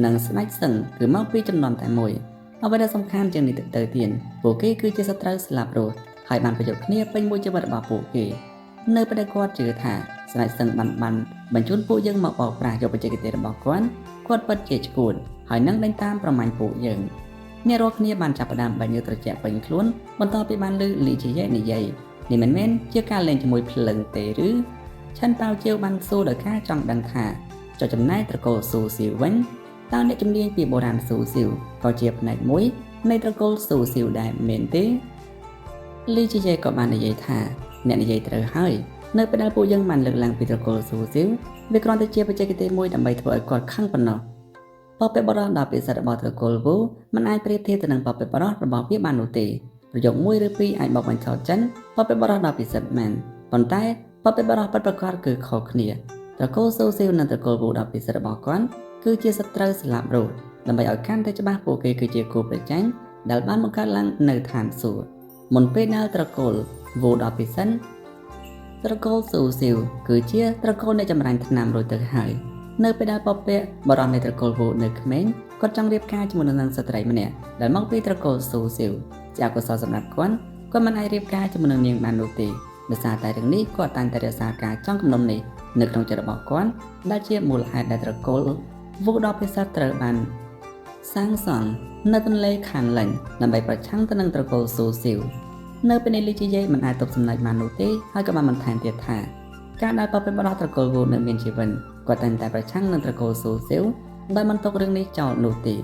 និងស្ដេចសឹងគឺមកពីចំនួនតែមួយអ្វីដែលសំខាន់ជាងនេះទៅទៀតពួកគេគឺជាសត្រូវស្លាប់រស់ហើយបានប្រយុទ្ធគ្នាពេញមួយជីវិតរបស់ពួកគេនៅពេលដែលគាត់ជឿថាស្ដេចសឹងបានបញ្ជូនពួកយើងមកបោកប្រាស់យកបច្ចេកទេសរបស់គាត់គាត់ពិតជាឈួតហើយនឹងដេញតាមប្រមាញ់ពួកយើងអ្នករាល់គ្នាបានចាប់ផ្ដើមបាញ់ញើសត្រជាក់ពេញខ្លួនបន្ទាប់ពីបានឮលីជីយេនិយាយនេះមិនមែនជាការលេងជាមួយភ្លើងទេឬឆាន់ប៉ាវជាវបានសួរដោយការចង់ដឹងថាចុះចំណែកត្រកូលស៊ូស៊ីវវិញតើអ្នកជំនាញពីបុរាណស៊ូស៊ីវក៏ជាផ្នែកមួយនៃត្រកូលស៊ូស៊ីវដែរមែនទេលីជីយេក៏បាននិយាយថាអ្នកនិយាយត្រូវហើយនៅពេលដែលពួកយើងបានលើកឡើងពីត្រកូលស៊ូស៊ីវវាគ្រាន់តែជាបច្ចេកទេសមួយដើម្បីធ្វើឲ្យគាត់ខឹងប៉ុណ្ណោះ ពពបុរសដ៏ពិសិដ្ឋរបស់ត្រកូលវូមិនអាចប្រៀបធៀបទៅនឹងពពបុរសរបស់វាបាននោះទេប្រយោគមួយឬពីរអាចបោកបញ្ឆោតចិនពពបុរសដ៏ពិសិដ្ឋមែនប៉ុន្តែពពបុរសពិតប្រាកដគឺខុសគ្នាត្រកូលស៊ូស៊ីវនិងត្រកូលវូដ៏ពិសិដ្ឋរបស់គាត់គឺជាសត្រូវស្លាប់រស់ដើម្បីឲ្យកាន់តែច្បាស់ពួកគេគឺជាគូប្រជែងដែលបានបង្កើតឡើងនៅឋានសួគ៌មុនពេលដែលត្រកូលវូដ៏ពិសិដ្ឋត្រកូលស៊ូស៊ីវគឺជាត្រកូលអ្នកចម្រាញ់ថ្នាំរួចទៅហើយនៅពេលដែលពពកបរិសុទ្ធនៃត្រកូលវូនៅក្មេងគាត់ចង់រៀបការជាមួយនឹងស្ត្រីម្នាក់ដែលមកពីត្រកូលស៊ូស៊ីវជាអកុសលសម្រាប់គាត់គាត់មិនអាចរៀបការជាមួយនឹងនាងបាននោះទេដោយសារតែរឿងនេះគាត់តែងតែរក្សាការចង់គំនុំនេះនៅក្នុងចិត្តរបស់គាត់ដែលជាមូលហេតុដែលត្រកូលវូដ៏ពិសិដ្ឋត្រូវបានសាងសង់នៅទន្លេខាងលិញដើម្បីប្រឆាំងទៅនឹងត្រកូលស៊ូស៊ីវនៅពេលនេះលីជីយេមិនអាចទប់សំណេចបាននោះទេហើយក៏បានបន្ថែមទៀតថាការដែលពពកបរិសុទ្ធត្រកូលវូនៅមានជីវិតគាត់តែងតែប្រឆាំងនឹងត្រកូលស៊ូស៊ីវដោយមិនទុករឿងនេះចោលនោះទេ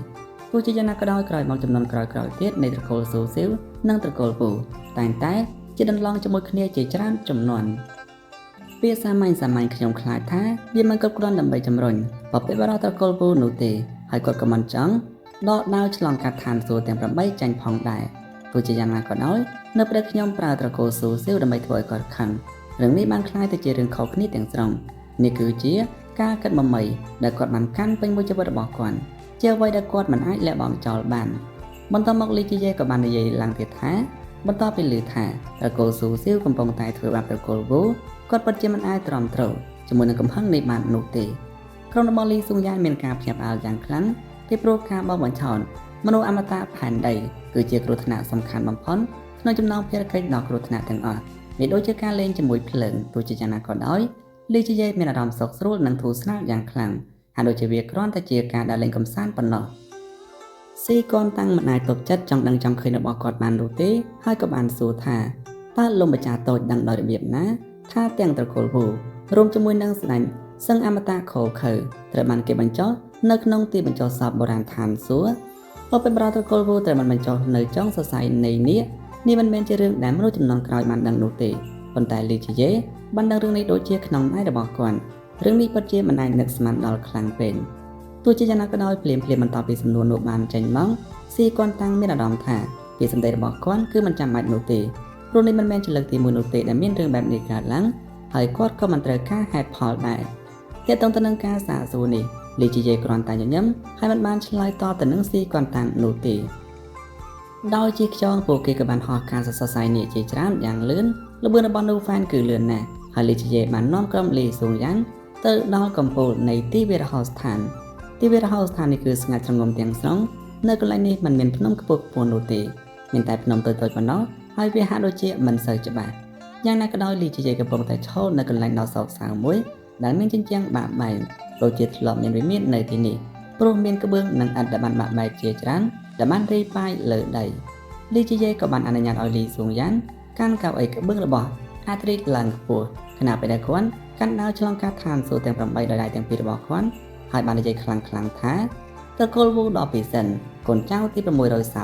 ទោះជាយ៉ាងណាក៏ដោយក្រោយមកចំនួនក្រោយៗទៀតនៃត្រកូលស៊ូស៊ីវនិងត្រកូលវូតែងតែជាដន្លងជាមួយគ្នាជាច្រើនចំនួនពាក្យសាមញ្ញសាមញ្ញខ្ញុំខ្លាចថាវាមិនគ្រប់គ្រាន់ដើម្បីជំរុញពពកបរិសុទ្ធត្រកូលវូនោះទេហើយគាត់ក៏មិនចង់ដកដាវឆ្លងកាត់ឋានសួគ៌ទាំង8ចាញ់ផងដែរទោះជាយ៉ាងណាក៏ដោយនៅពេលខ្ញុំប្រើត្រកូលស៊ូស៊ីវដើម្បីធ្វើឲ្យគាត់ខឹងរឿងនេះបានក្លាយទៅជារឿងខុសគ្នាទាំងស្រុងនេះគឺជាការគិតមមីដែលគាត់បានកាន់ពេញមួយជីវិតរបស់គាត់ជាអ្វីដែលគាត់មិនអាចលះបង់ចោលបានបន្តមកលីជីយេក៏បាននិយាយឡើងទៀតថាបន្ទាប់ពីឮថាត្រកូលស៊ូស៊ីវកំពុងតែធ្វើបាបត្រកូលវូគាត់ពិតជាមិនអាចទ្រាំទ្រជាមួយនឹងកំហឹងនេះបាននោះទេក្រុមរបស់លីស៊ុងយ៉ានមានការភ្ញាក់ផ្អើលយ៉ាងខ្លាំងពីព្រោះការបោកបញ្ឆោតមនុស្សអមតៈផែនដីគឺជាគ្រោះថ្នាក់សំខាន់បំផុតក្នុងចំណោមភារកិច្ចដ៏គ្រោះថ្នាក់ទាំងអស់វាដូចជាការលេងជាមួយភ្លើងទោះជាយ៉ាងណាក៏ដោយលីជីយេមានអារម្មណ៍សុខស្រួលនិងធូរស្រាលយ៉ាងខ្លាំងហាក់ដូចជាវាគ្រាន់តែជាការដើរលេងកម្សាន្តប៉ុណ្ណោះស៊ីកនតាំងមិនអាចទប់ចិត្តចង់ដឹងចង់ឃើញរបស់គាត់បាននោះទេហើយក៏បានសួរថាតើលំម្ចាស់តូចដឹងដោយរបៀបណាថាទាំងត្រកូលវូរួមជាមួយនឹងស្ដេចសឹងអមតៈខោខើត្រូវបានគេបញ្ចុះនៅក្នុងទីបញ្ចុះសពបុរាណឋានសួគ៌ពពកត្រកូលវូត្រូវបានបញ្ចុះនៅចុងសរសៃនៃនាគនេះមិនមែនជារឿងដែលមនុស្សចំនួនក្រោយបានដឹងនោះទេប៉ុន្តែលីជីយេបានដឹងរឿងនេះដូចជាក្នុងដៃរបស់គាត់រឿងនេះពិតជាមិនអាចនឹកស្មានដល់ខ្លាំងពេកទោះជាយ៉ាងណាក៏ដោយភ្លាមៗបន្ទាប់ពីសំណួរនោះបានចេញមកស៊ីគាត់តាំងមានអារម្មណ៍ថាពីសម្ដីរបស់គាត់គឺមិនចាំបាច់នោះទេព្រោះនេះមិនមែនជាលើកទី1នោះទេដែលមានរឿងបែបនេះកើតឡើងហើយគាត់ក៏មិនត្រូវការហេតុផលដែរទាក់ទងទៅនឹងការសាកសួរនេះលីជីយេគ្រាន់តែញញឹមហើយមិនបានឆ្លើយតបទៅនឹងស៊ីគាត់តាំងនោះទេដោយជាខ្យងពួកគេក៏បានហោះការសរសៃនេះជាច្រើនយ៉ាងលឿនល្បឿនរបស់នូហ្វានគឺលឿនណាស់ហើយលីជីយេបាននាំក្រុមលីស៊ុងយ៉ានទៅដល់កំពូលនៃទីវាលរហោស្ថានទីវាលរហោស្ថាននេះគឺស្ងាត់ជ្រងំទាំងស្រុងនៅកន្លែងនេះមិនមានភ្នំខ្ពស់ខ្ពស់នោះទេមានតែភ្នំតូចៗប៉ុណ្ណោះហើយវាហាក់ដូចជាមិនសូវច្បាស់យ៉ាងណាក៏ដោយលីជីយេកំពុងតែឈរនៅកន្លែងដ៏សោកសៅមួយដែលមានជញ្ជាំងបាក់បែកដូចជាធ្លាប់មានវិមាននៅទីនេះព្រោះមានក្បឿងនិងឥដ្ឋដែលបានបាក់បែកជាច្រើនដែលបានរីប៉ាយលើដីលីជីយេក៏បានអនុញ្ញាតឲ្យលីស៊ុងយ៉ានកាន់កៅអីក្បឿងរបស់អាត្រីតឡើងខ្ពស់ខណៈពេលដែលគាត់កាន់ដាវឆ្លងកាត់ឋានសួគ៌ទាំង8ដោយដៃទាំងពីររបស់គាត់ហើយបាននិយាយខ្លាំងៗថាត្រកូលវូដ៏ពិសិដ្ឋកូនចៅទី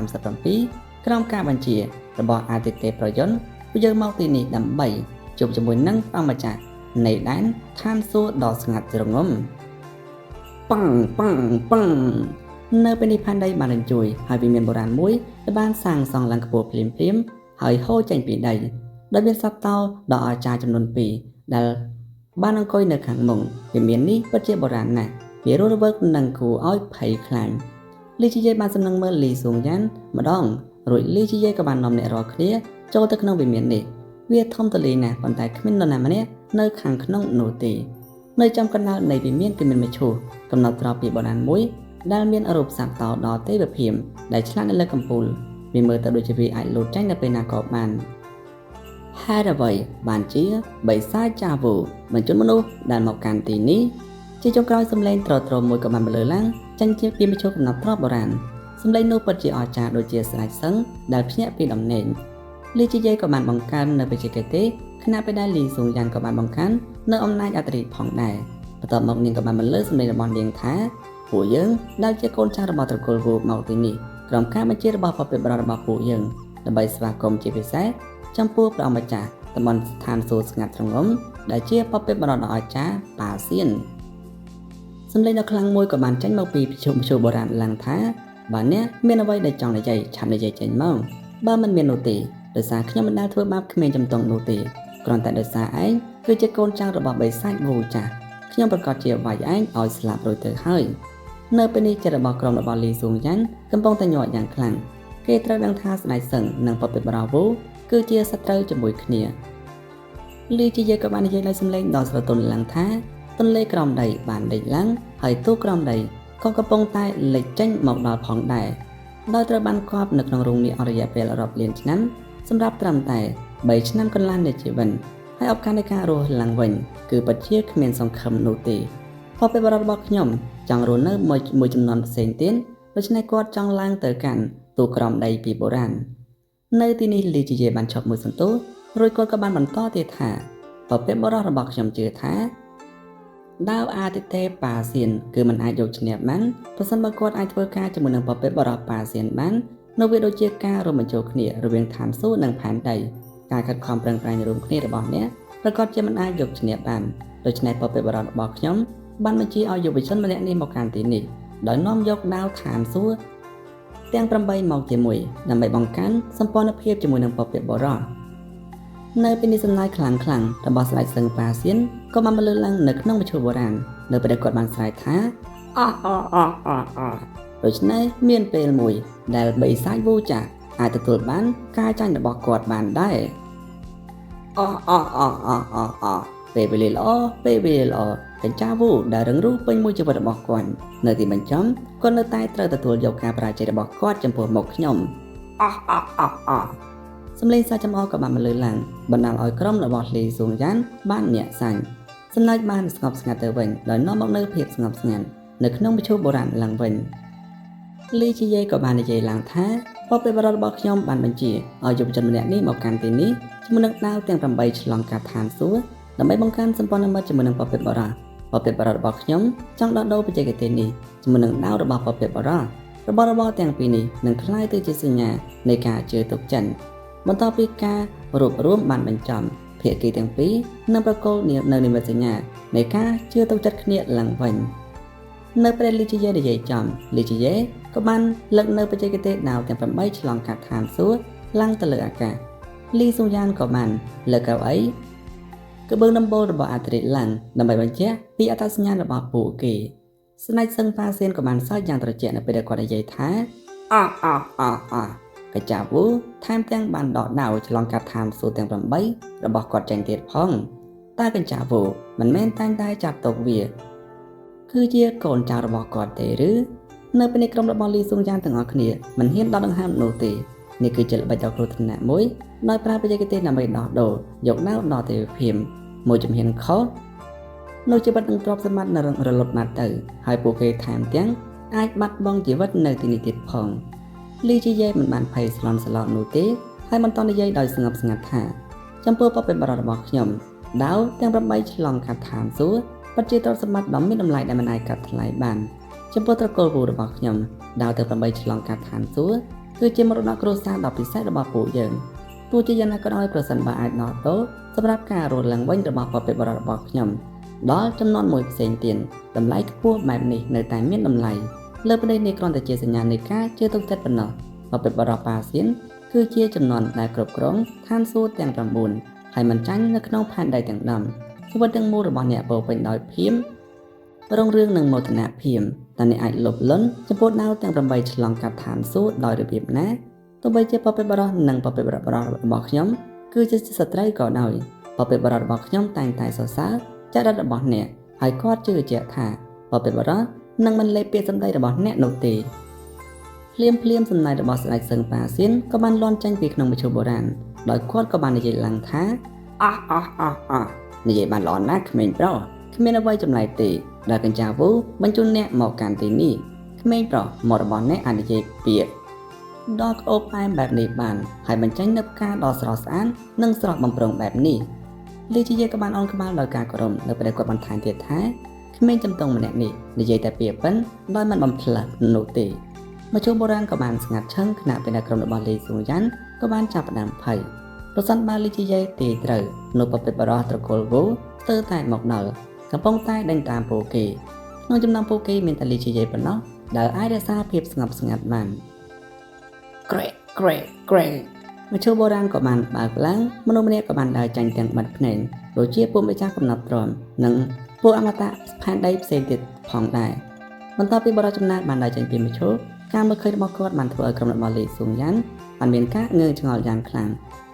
637ក្រោមការបញ្ជារបស់អាទិទេពប្រយុនពួកយើងមកទីនេះដើម្បីជួបជាមួយនឹងព្រះម្ចាស់នៃដែនឋានសួគ៌ដ៏ស្ងាត់ជ្រងំប៉ាំងប៉ាំងប៉ាំងនៅពេលនេះផែនដីបានរញ្ជួយហើយវិមានបុរាណមួយដែលបានសាងសង់ឡើងខ្ពស់ភ្លាមៗហើយហូរចេញពីដីដោយមានសត្វតោដ៏អស្ចារ្យចំនួន2ដែលបានអង្គុយនៅខាងមុខវិមាននេះពិតជាបុរាណណាស់វារស់រវើកនិងគួរឲ្យភ័យខ្លាចលីជីយេបានសម្លឹងមើលលីស៊ុងយ៉ានម្ដងរួចលីជីយេក៏បាននាំអ្នករាល់គ្នាចូលទៅក្នុងវិមាននេះវាធំទូលាយណាស់ប៉ុន្តែគ្មាននរណាម្នាក់នៅខាងក្នុងនោះទេនៅចំកណ្ដាលនៃវិមានគឺមានមឈូសកំណត់ទ្រព្យពីបុរាណមួយដែលមានរូបសត្វតោដ៏ទេវភាពដែលឆ្លាក់នៅលើកំពូលវាមើលទៅដូចជាវាអាចលោតចេញនៅពេលណាក៏បានហេតុអ្វីបានជាបិសាចចាវូបញ្ជូនមនុស្សដែលមកកាន់ទីនេះជាចុងក្រោយសំឡេងត្រត្រមួយក៏បានបន្លឺឡើងចេញជាពីមឈូសកំណត់ទ្រព្យបុរាណសំឡេងនោះពិតជាអស្ចារ្យដូចជាស្រែកសឹងដែលភ្ញាក់ពីដំណេកលីជីយេក៏បានបង្កើននៅបច្ចេកទេសខណៈពេលដែលលីស៊ុងយ៉ានក៏បានបង្កើននៅអំណាចអត្រិផងដែរបន្ទាប់មកនាងក៏បានបន្លឺសំឡេងរបស់នាងថាពួកយើងដែលជាកូនចៅរបស់ត្រកូលវូមកទីនេះក្រោមការបញ្ជារបស់ពពកបរិរបស់ពួកយើងដើម្បីស្វាគមន៍ជាពិសេសចំពោះព្រះអម្ចាស់តំបន់ស្ថានសួគ៌ស្ងាត់ជ្រងំដែលជាពពកបរិដ៏អស្ចារ្យប៉ាសៀន សម្លេងដ៏ខ្លាំងមួយក៏បានចេញមកពីប្រជុំជួបុរាណឡើងថាបើអ្នកមានអ្វីដែលចង់និយាយឆាប់និយាយចេញមកបើមិនមាននោះទេដោយសារខ្ញុំមិនដែលធ្វើបាបក្មេងជំទង់នោះទេគ្រាន់តែដោយសារឯងគឺជាកូនចៅរបស់បិសាចវូចាស់ខ្ញុំប្រកាសជាវាយឯងឲ្យស្លាប់រួចទៅហើយនៅពេលនេះចិត្តរបស់ក្រុមរបស់លីស៊ូងយ៉ាន់កំពុងតែញាក់យ៉ាងខ្លាំងគេត្រូវដឹងថាស្ដេចសឹងនិងពពបារវូគឺជាសត្រូវជាមួយគ្នាលីជាយាក៏បាននិយាយដោយសម្លេងដ៏ស្រទន់ឡើងថាទន្លេក្រោមដីបានលិចឡើងហើយទូក្រោមដីក៏កំពុងតែលិចចេញមកដល់ផងដែរដោយត្រូវបានគប់នៅក្នុងរូងនេះអស់រយៈពេលរាប់លានឆ្នាំសម្រាប់ត្រឹមតែ3ឆ្នាំកន្លះនៃជីវិតហើយឱកាសនៃការរស់ឡើងវិញគឺពិតជាគ្មានសង្ឃឹមនោះទេពពបាររបស់ខ្ញុំចង់រស់នៅមួយចំនួនផ្សេងទៀតដូច្នេះគាត់ចង់ឡើងទៅកាន់ទូក្រោមដីពីបុរាណនៅទីនេះលីជាបានឈប់មួយសន្ទុះរួចគាត់ក៏បានបន្តទៀតថាពពបាររបស់ខ្ញុំជឿថាដាវអាទិទេប៉ាសៀនគឺមិនអាចយកឈ្នះបានប្រសិនបើគាត់អាចធ្វើការជាមួយនឹងពពបារប៉ាសៀនបាននៅវាដូចជាការរួមបញ្ចូលគ្នារវាងឋានសួគ៌និងផែនដីការខិតខំប្រឹងប្រែងរួមគ្នារបស់អ្នកប្រកាសជាមិនអាចយកឈ្នះបានដូច្នេះពពបាររបស់ខ្ញុំបានបញ្ជាឲ្យយុវជនម្នាក់នេះមកកាន់ទីនេះដោយនាំយកដាវឋានសួគ៌ទាំង8មកជាមួយដើម្បីបង្កើនសម្ព័ន្ធភាពជាមួយនឹងពពបារនៅពេលនេះសំណើខ្លាំងខ្លាំងរបស់ស្ដេចសឹងប៉ាសៀនក៏បានបន្លឺឡើងនៅក្នុងមជ្ឈបុរាណនៅពេលគាត់បានស្រែកថាអអអអអដូច្នេះមានពេលមួយដែលបិសាចវូចាអាចទទួលបានការចាញ់របស់គាត់បានដែរអអអអអអពេលវេលាល្អពេលវេលាល្អកញ្ចាវូដែលរឹងរូសពេញមួយជីវិតរបស់គាត់នៅទីបញ្ចប់គាត់នៅតែត្រូវទទួលយកការបរាជ័យរបស់គាត់ចំពោះមុខខ្ញុំអអអអសំឡេងសាចំអកក៏បានបន្លឺឡើងបណ្ដាលឲ្យក្រុមរបស់លីស៊ូងយ៉ានបានញាក់សាញ់សំណាចបានស្ងប់ស្ងាត់ទៅវិញដោយនាំមកនូវភាពស្ងប់ស្ងាត់នៅក្នុងមជ្ឈបុរាណឡើងវិញលីជាយេក៏បាននិយាយឡើងថាពពបាររបស់ខ្ញុំបានបញ្ជាឲ្យយុវជនម្នាក់នេះមកកាន់ទីនេះជាមួយនឹងដាវទាំង8ឆ្លងកាត់ឋានសួគ៌ដើម្បីបង្កើនសម្ព័ន្ធមិត្តជាមួយនឹងពពបារពពបាររបស់ខ្ញុំចង់ដោះដូរបច្ចេកទេសនេះជាមួយនឹងដាវរបស់ពពបាររបស់របរទាំងពីរនេះនឹងក្លាយទៅជាសញ្ញានៃការជឿទុកចិត្តបន្ទាប់ពីការរួបរួមបានបញ្ចប់ភាគីទាំងពីរនឹងប្រកល់នៅនិមិត្តសញ្ញានៃការជឿទុកចិត្តគ្នាឡើងវិញនៅពេលលីជាយេនិយាយចំលីជាយេក៏បានលើកនៅបច្ចេកទេសដាវទាំង8ឆ្លងកាត់ឋានសួគ៌ឡើងទៅលើអាកាសលីស៊ូយ៉ានក៏បានលើកកៅអីក្បឿងដំបូលរបស់អាត្រិឡើងដើម្បីបញ្ជាក់ពីអត្តសញ្ញាណរបស់ពួកគេស្ដេចសឹងប៉ាសៀនក៏បានសើចយ៉ាងត្រជាក់នៅពេលដែលគាត់និយាយថាអអអអកញ្ចាវូថែមទាំងបានដកដាវឆ្លងកាត់ឋានសួគ៌ទាំង8របស់គាត់ចេញទៀតផងតើកញ្ចាវូមិនមែនតែងតែចាប់ទុកវាគឺជាកូនចៅរបស់គាត់ទេឬនៅពេលនេះក្រុមរបស់លីស៊ុងយ៉ានទាំងអស់គ្នាមិនហ៊ានដកដង្ហើមនោះទេនេះគឺជាល្បិចដ៏គ្រោះថ្នាក់មួយដោយប្រើបច្ចេកទេសដើម្បីដោះដូរយកដាវដល់ទេវភាពមួយជំហានខុសនោះជីវិតនឹងទ្រព្យសម្បត្តិនឹងរលត់បាត់ទៅហើយពួកគេថែមទាំងអាចបាត់បង់ជីវិតនៅទីនេះទៀតផងលីជាយេមិនបានភ័យស្លន់ស្លោនោះទេហើយបន្តនិយាយដោយស្ងប់ស្ងាត់ថាចំពោះពពបាររបស់ខ្ញុំដាវទាំង8ឆ្លងកាត់ឋានសួគ៌ពិតជាទ្រព្យសម្បត្តិដ៏មានតម្លៃដែលមិនអាចកាត់ថ្លៃបានចំពោះត្រកូលវូរបស់ខ្ញុំដាវទាំង8ឆ្លងកាត់ឋានសួគ៌គឺជាមរតកគ្រួសារដ៏ពិសេសរបស់ពួកយើងទោះជាយ៉ាងណាក៏ដោយប្រសិនបើអាចដោះដូរសម្រាប់ការរស់ឡើងវិញរបស់ពពបាររបស់ខ្ញុំដល់ចំនួនមួយផ្សេងទៀតតម្លៃខ្ពស់បែបនេះនៅតែមានតម្លៃលើប្រទេសនេះគ្រាន់តែជាសញ្ញានៃការជឿទុកចិត្តប៉ុណ្ណោះពពបារប៉ាសៀនគឺជាចំនួនដែលគ្រប់គ្រងឋានសួគ៌ទាំង9ហើយមិនចាញ់នៅក្នុងផែនដីទាំង10ជីវិតទាំងមូលរបស់អ្នកពោពេញដោយភាពរុងរឿងនិងមោទនភាពតើអ្នកអាចលុបលន់ចំពោះដាវទាំង8ឆ្លងកាត់ឋានសួគ៌ដោយរបៀបណាទោះបីជាពពបារនិងពពបាររបស់ខ្ញុំគឺជាស្ត្រីក៏ដោយពពបាររបស់ខ្ញុំតែងតែសរសើរចរិតរបស់អ្នកហើយគាត់ជឿជាក់ថាពពបារនឹងមិនលេបពាក្យសម្ដីរបស់អ្នកនោះទេភ្លាមភ្លាមសំណើរបស់ស្ដេចសឹងប៉ាសៀនក៏បានលន់ចេញពីក្នុងមជ្ឈបុរាណដោយគាត់ក៏បាននិយាយឡើងថាអះអះអះអះនិយាយបានល្អណាស់ក្មេងប្រុសគ្មានអ្វីចម្លែកទេដែលកញ្ចាវូបញ្ជូនអ្នកមកកាន់ទីនេះក្មេងប្រុសមករបស់អ្នកអាចនិយាយពាក្យដ៏ក្អូបផ្អែមបែបនេះបានហើយបញ្ចេញនូវផ្កាដ៏ស្រស់ស្អាតនិងស្រស់បំព្រងបែបនេះលីជាយេក៏បានអោនក្បាលដោយការគោរពនៅពេលគាត់បន្ថែមទៀតថាក្មេងចំទង់ម្នាក់នេះនិយាយតែពាក្យប៉ិនដោយមិនបំផ្លើសនោះទេមជ្ឈបុរាណក៏បានស្ងាត់ឈឹងខណៈពេលដែលក្រុមរបស់លីស៊ូយ៉ានក៏បានចាប់ផ្ដើមភ័យប្រសិនបើលីជាយេទេត្រូវនោះពពបារោះត្រកូលវូស្ទើរតែមកដល់កំពុងតែដេញតាមពួកគេ ក្នុងចំណោមពួកគេមានតែលីជាយេប៉ុណ្ណោះដែលអាចរក្សាភាពស្ងប់ស្ងាត់បានក្រែកក្រែកក្រែកមឈូសបុរាណក៏បានបើកឡើងមនុស្សម្នាក់ក៏បានដើរចាញ់ទាំងបាត់ភ្នែកដូចជាពួកម្ចាស់កំណត់ទ្រាំនិងពួកអមតៈផែនដីផ្សេងទៀតផងដែរបន្ទាប់ពីបរិចំណានបានដើរចេញពីមឈូសការមើលឃើញរបស់គាត់បានធ្វើឲ្យក្រុមរបស់លីស៊ុងយ៉ានបានមានការងឿងឆ្ងល់យ៉ាងខ្លាំង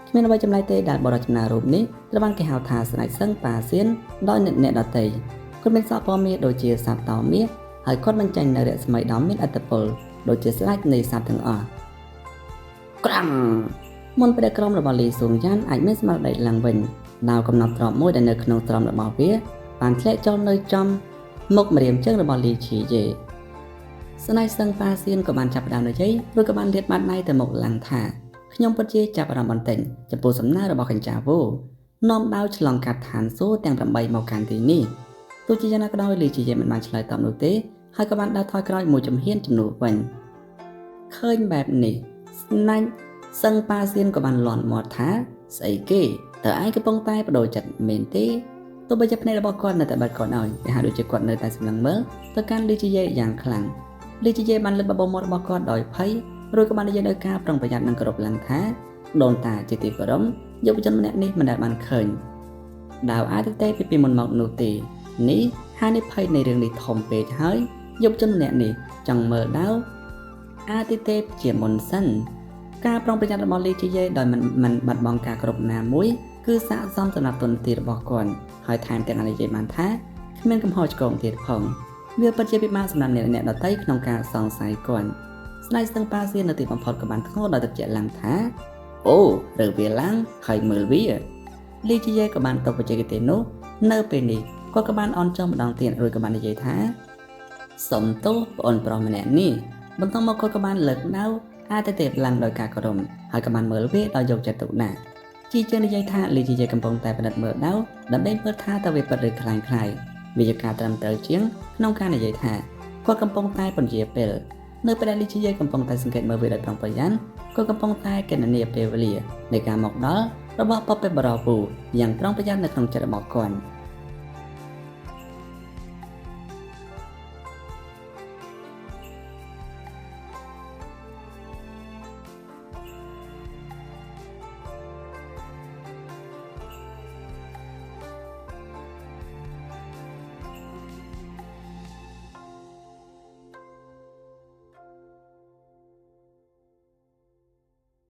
គ្មានអ្វីចម្លែកទេដែលបរិចំណានរូបនេះត្រូវបានគេហៅថាស្ដេចសឹងប៉ាសៀនដោយអ្នកអ្នកដទៃគាត់មានសក់ពណ៌មាសដូចជាសត្វតោមាសហើយគាត់បញ្ចេញនូវរស្មីដ៏មានឥទ្ធិពលដូចជាស្ដេចនៃសត្វទាំងអស់ក្រាំងមុនពេលដែលក្រុមរបស់លីស៊ុងយ៉ានអាចមានស្មារតីឡើងវិញដាវកំណត់ទ្របមួយដែលនៅក្នុងទ្រាំរបស់វាបានធ្លាក់ចូលនៅចំមុកម្រាមជើងរបស់លីឈីយេស្នេហ៍សឹងប៉ាសៀនក៏បានចាប់ផ្ដើមនិយាយរួចក៏បានលាតបាតដៃទៅមុខឡើងថាខ្ញុំពិតជាចាប់អារម្មណ៍បន្តិចចំពោះសំណើរបស់កញ្ចាវូនាំដាវឆ្លងកាត់ឋានសួគ៌ទាំង8មកកាន់ទីនេះទោះជាយ៉ាងណាក៏ដោយលីជីយេមិនបានឆ្លើយតបនោះទេហើយក៏បានដើរថយក្រោយមួយជំហានជំនួសវិញឃើញបែបនេះស្នាញ់សឹងប៉ាសៀនក៏បានលាន់មាត់ថាស្អីគេតើឯងកំពុងតែបដូរចិត្តមែនទេទោះបីជាភ្នែករបស់គាត់នៅតែបិទគាត់ឲ្យគេហៅដូចជាគាត់នៅតែសម្លឹងមើលទៅកាន់លីជីយេយ៉ាងខ្លាំងលីជីយេបានលឹកបបោមាត់របស់គាត់ដោយភ័យរួចក៏បាននិយាយដោយការប្រុងប្រយ័ត្ននិងគោរពឡើងថាដូនតាជាទីគោរពយុវជនម្នាក់នេះមិនដែលបានឃើញដាវអាទិទេពីពីមុនមកនោះទេនេះហានិភ័យនៃរឿងនេះធំពេកហើយយុវជនម្នាក់នេះចង់មើលដាវអាទិទេពជាមុនសិនការប្រុងប្រយ័ត្នរបស់លីជីយេដោយមិនមិនបាត់បង់ការគោរពណាមួយគឺស័ក្តិសមសម្រាប់ទុនទីរបស់គាត់ហើយថែមទាំងនិយាយបានថាគ្មានកំហុសឆ្គងទៀតផងវាពិតជាពិបាកសម្រាប់អ្នកអ្នកដទៃក្នុងការសង្ស័យគាត់ស្ដេចស្ទឹងប៉ាសៀននៅទីបំផុតក៏បានធ្ងោដោយទឹកជាក់ឡើងថាអូរើវាឡើងហើយមើលវាលីជីយេក៏បានតបបច្ចេកទេសនោះនៅពេលនេះគាត់ក៏បានអន់ចុះម្ដងទៀតរួចក៏បាននិយាយថាសុំទោសប្អូនប្រុសម្នាក់នេះបន្ទាប់មកគាត់ក៏បានលើកដៅអាទិទេពឡើងដោយការគោរពហើយក៏បានមើលវាដោយយកចិត្តទុកដាក់ជាជាងនិយាយថាលីជីយេកំពុងតែពិនិត្យមើលដៅដើម្បីមើលថាតើវាពិតឬក្លែងក្លាយវាជាការត្រឹមត្រូវជាងក្នុងការនិយាយថាគាត់កំពុងតែពន្យាពេលនៅពេលដែលលីជីយេកំពុងតែសង្កេតមើលវាដោយប្រុងប្រយ័ត្នគាត់កំពុងតែគណនាពេលវេលានៃការមកដល់របស់ពពែបរោពូយ៉ាងប្រុងប្រយ័ត្ននៅក្នុងចិត្តរបស់គាត់។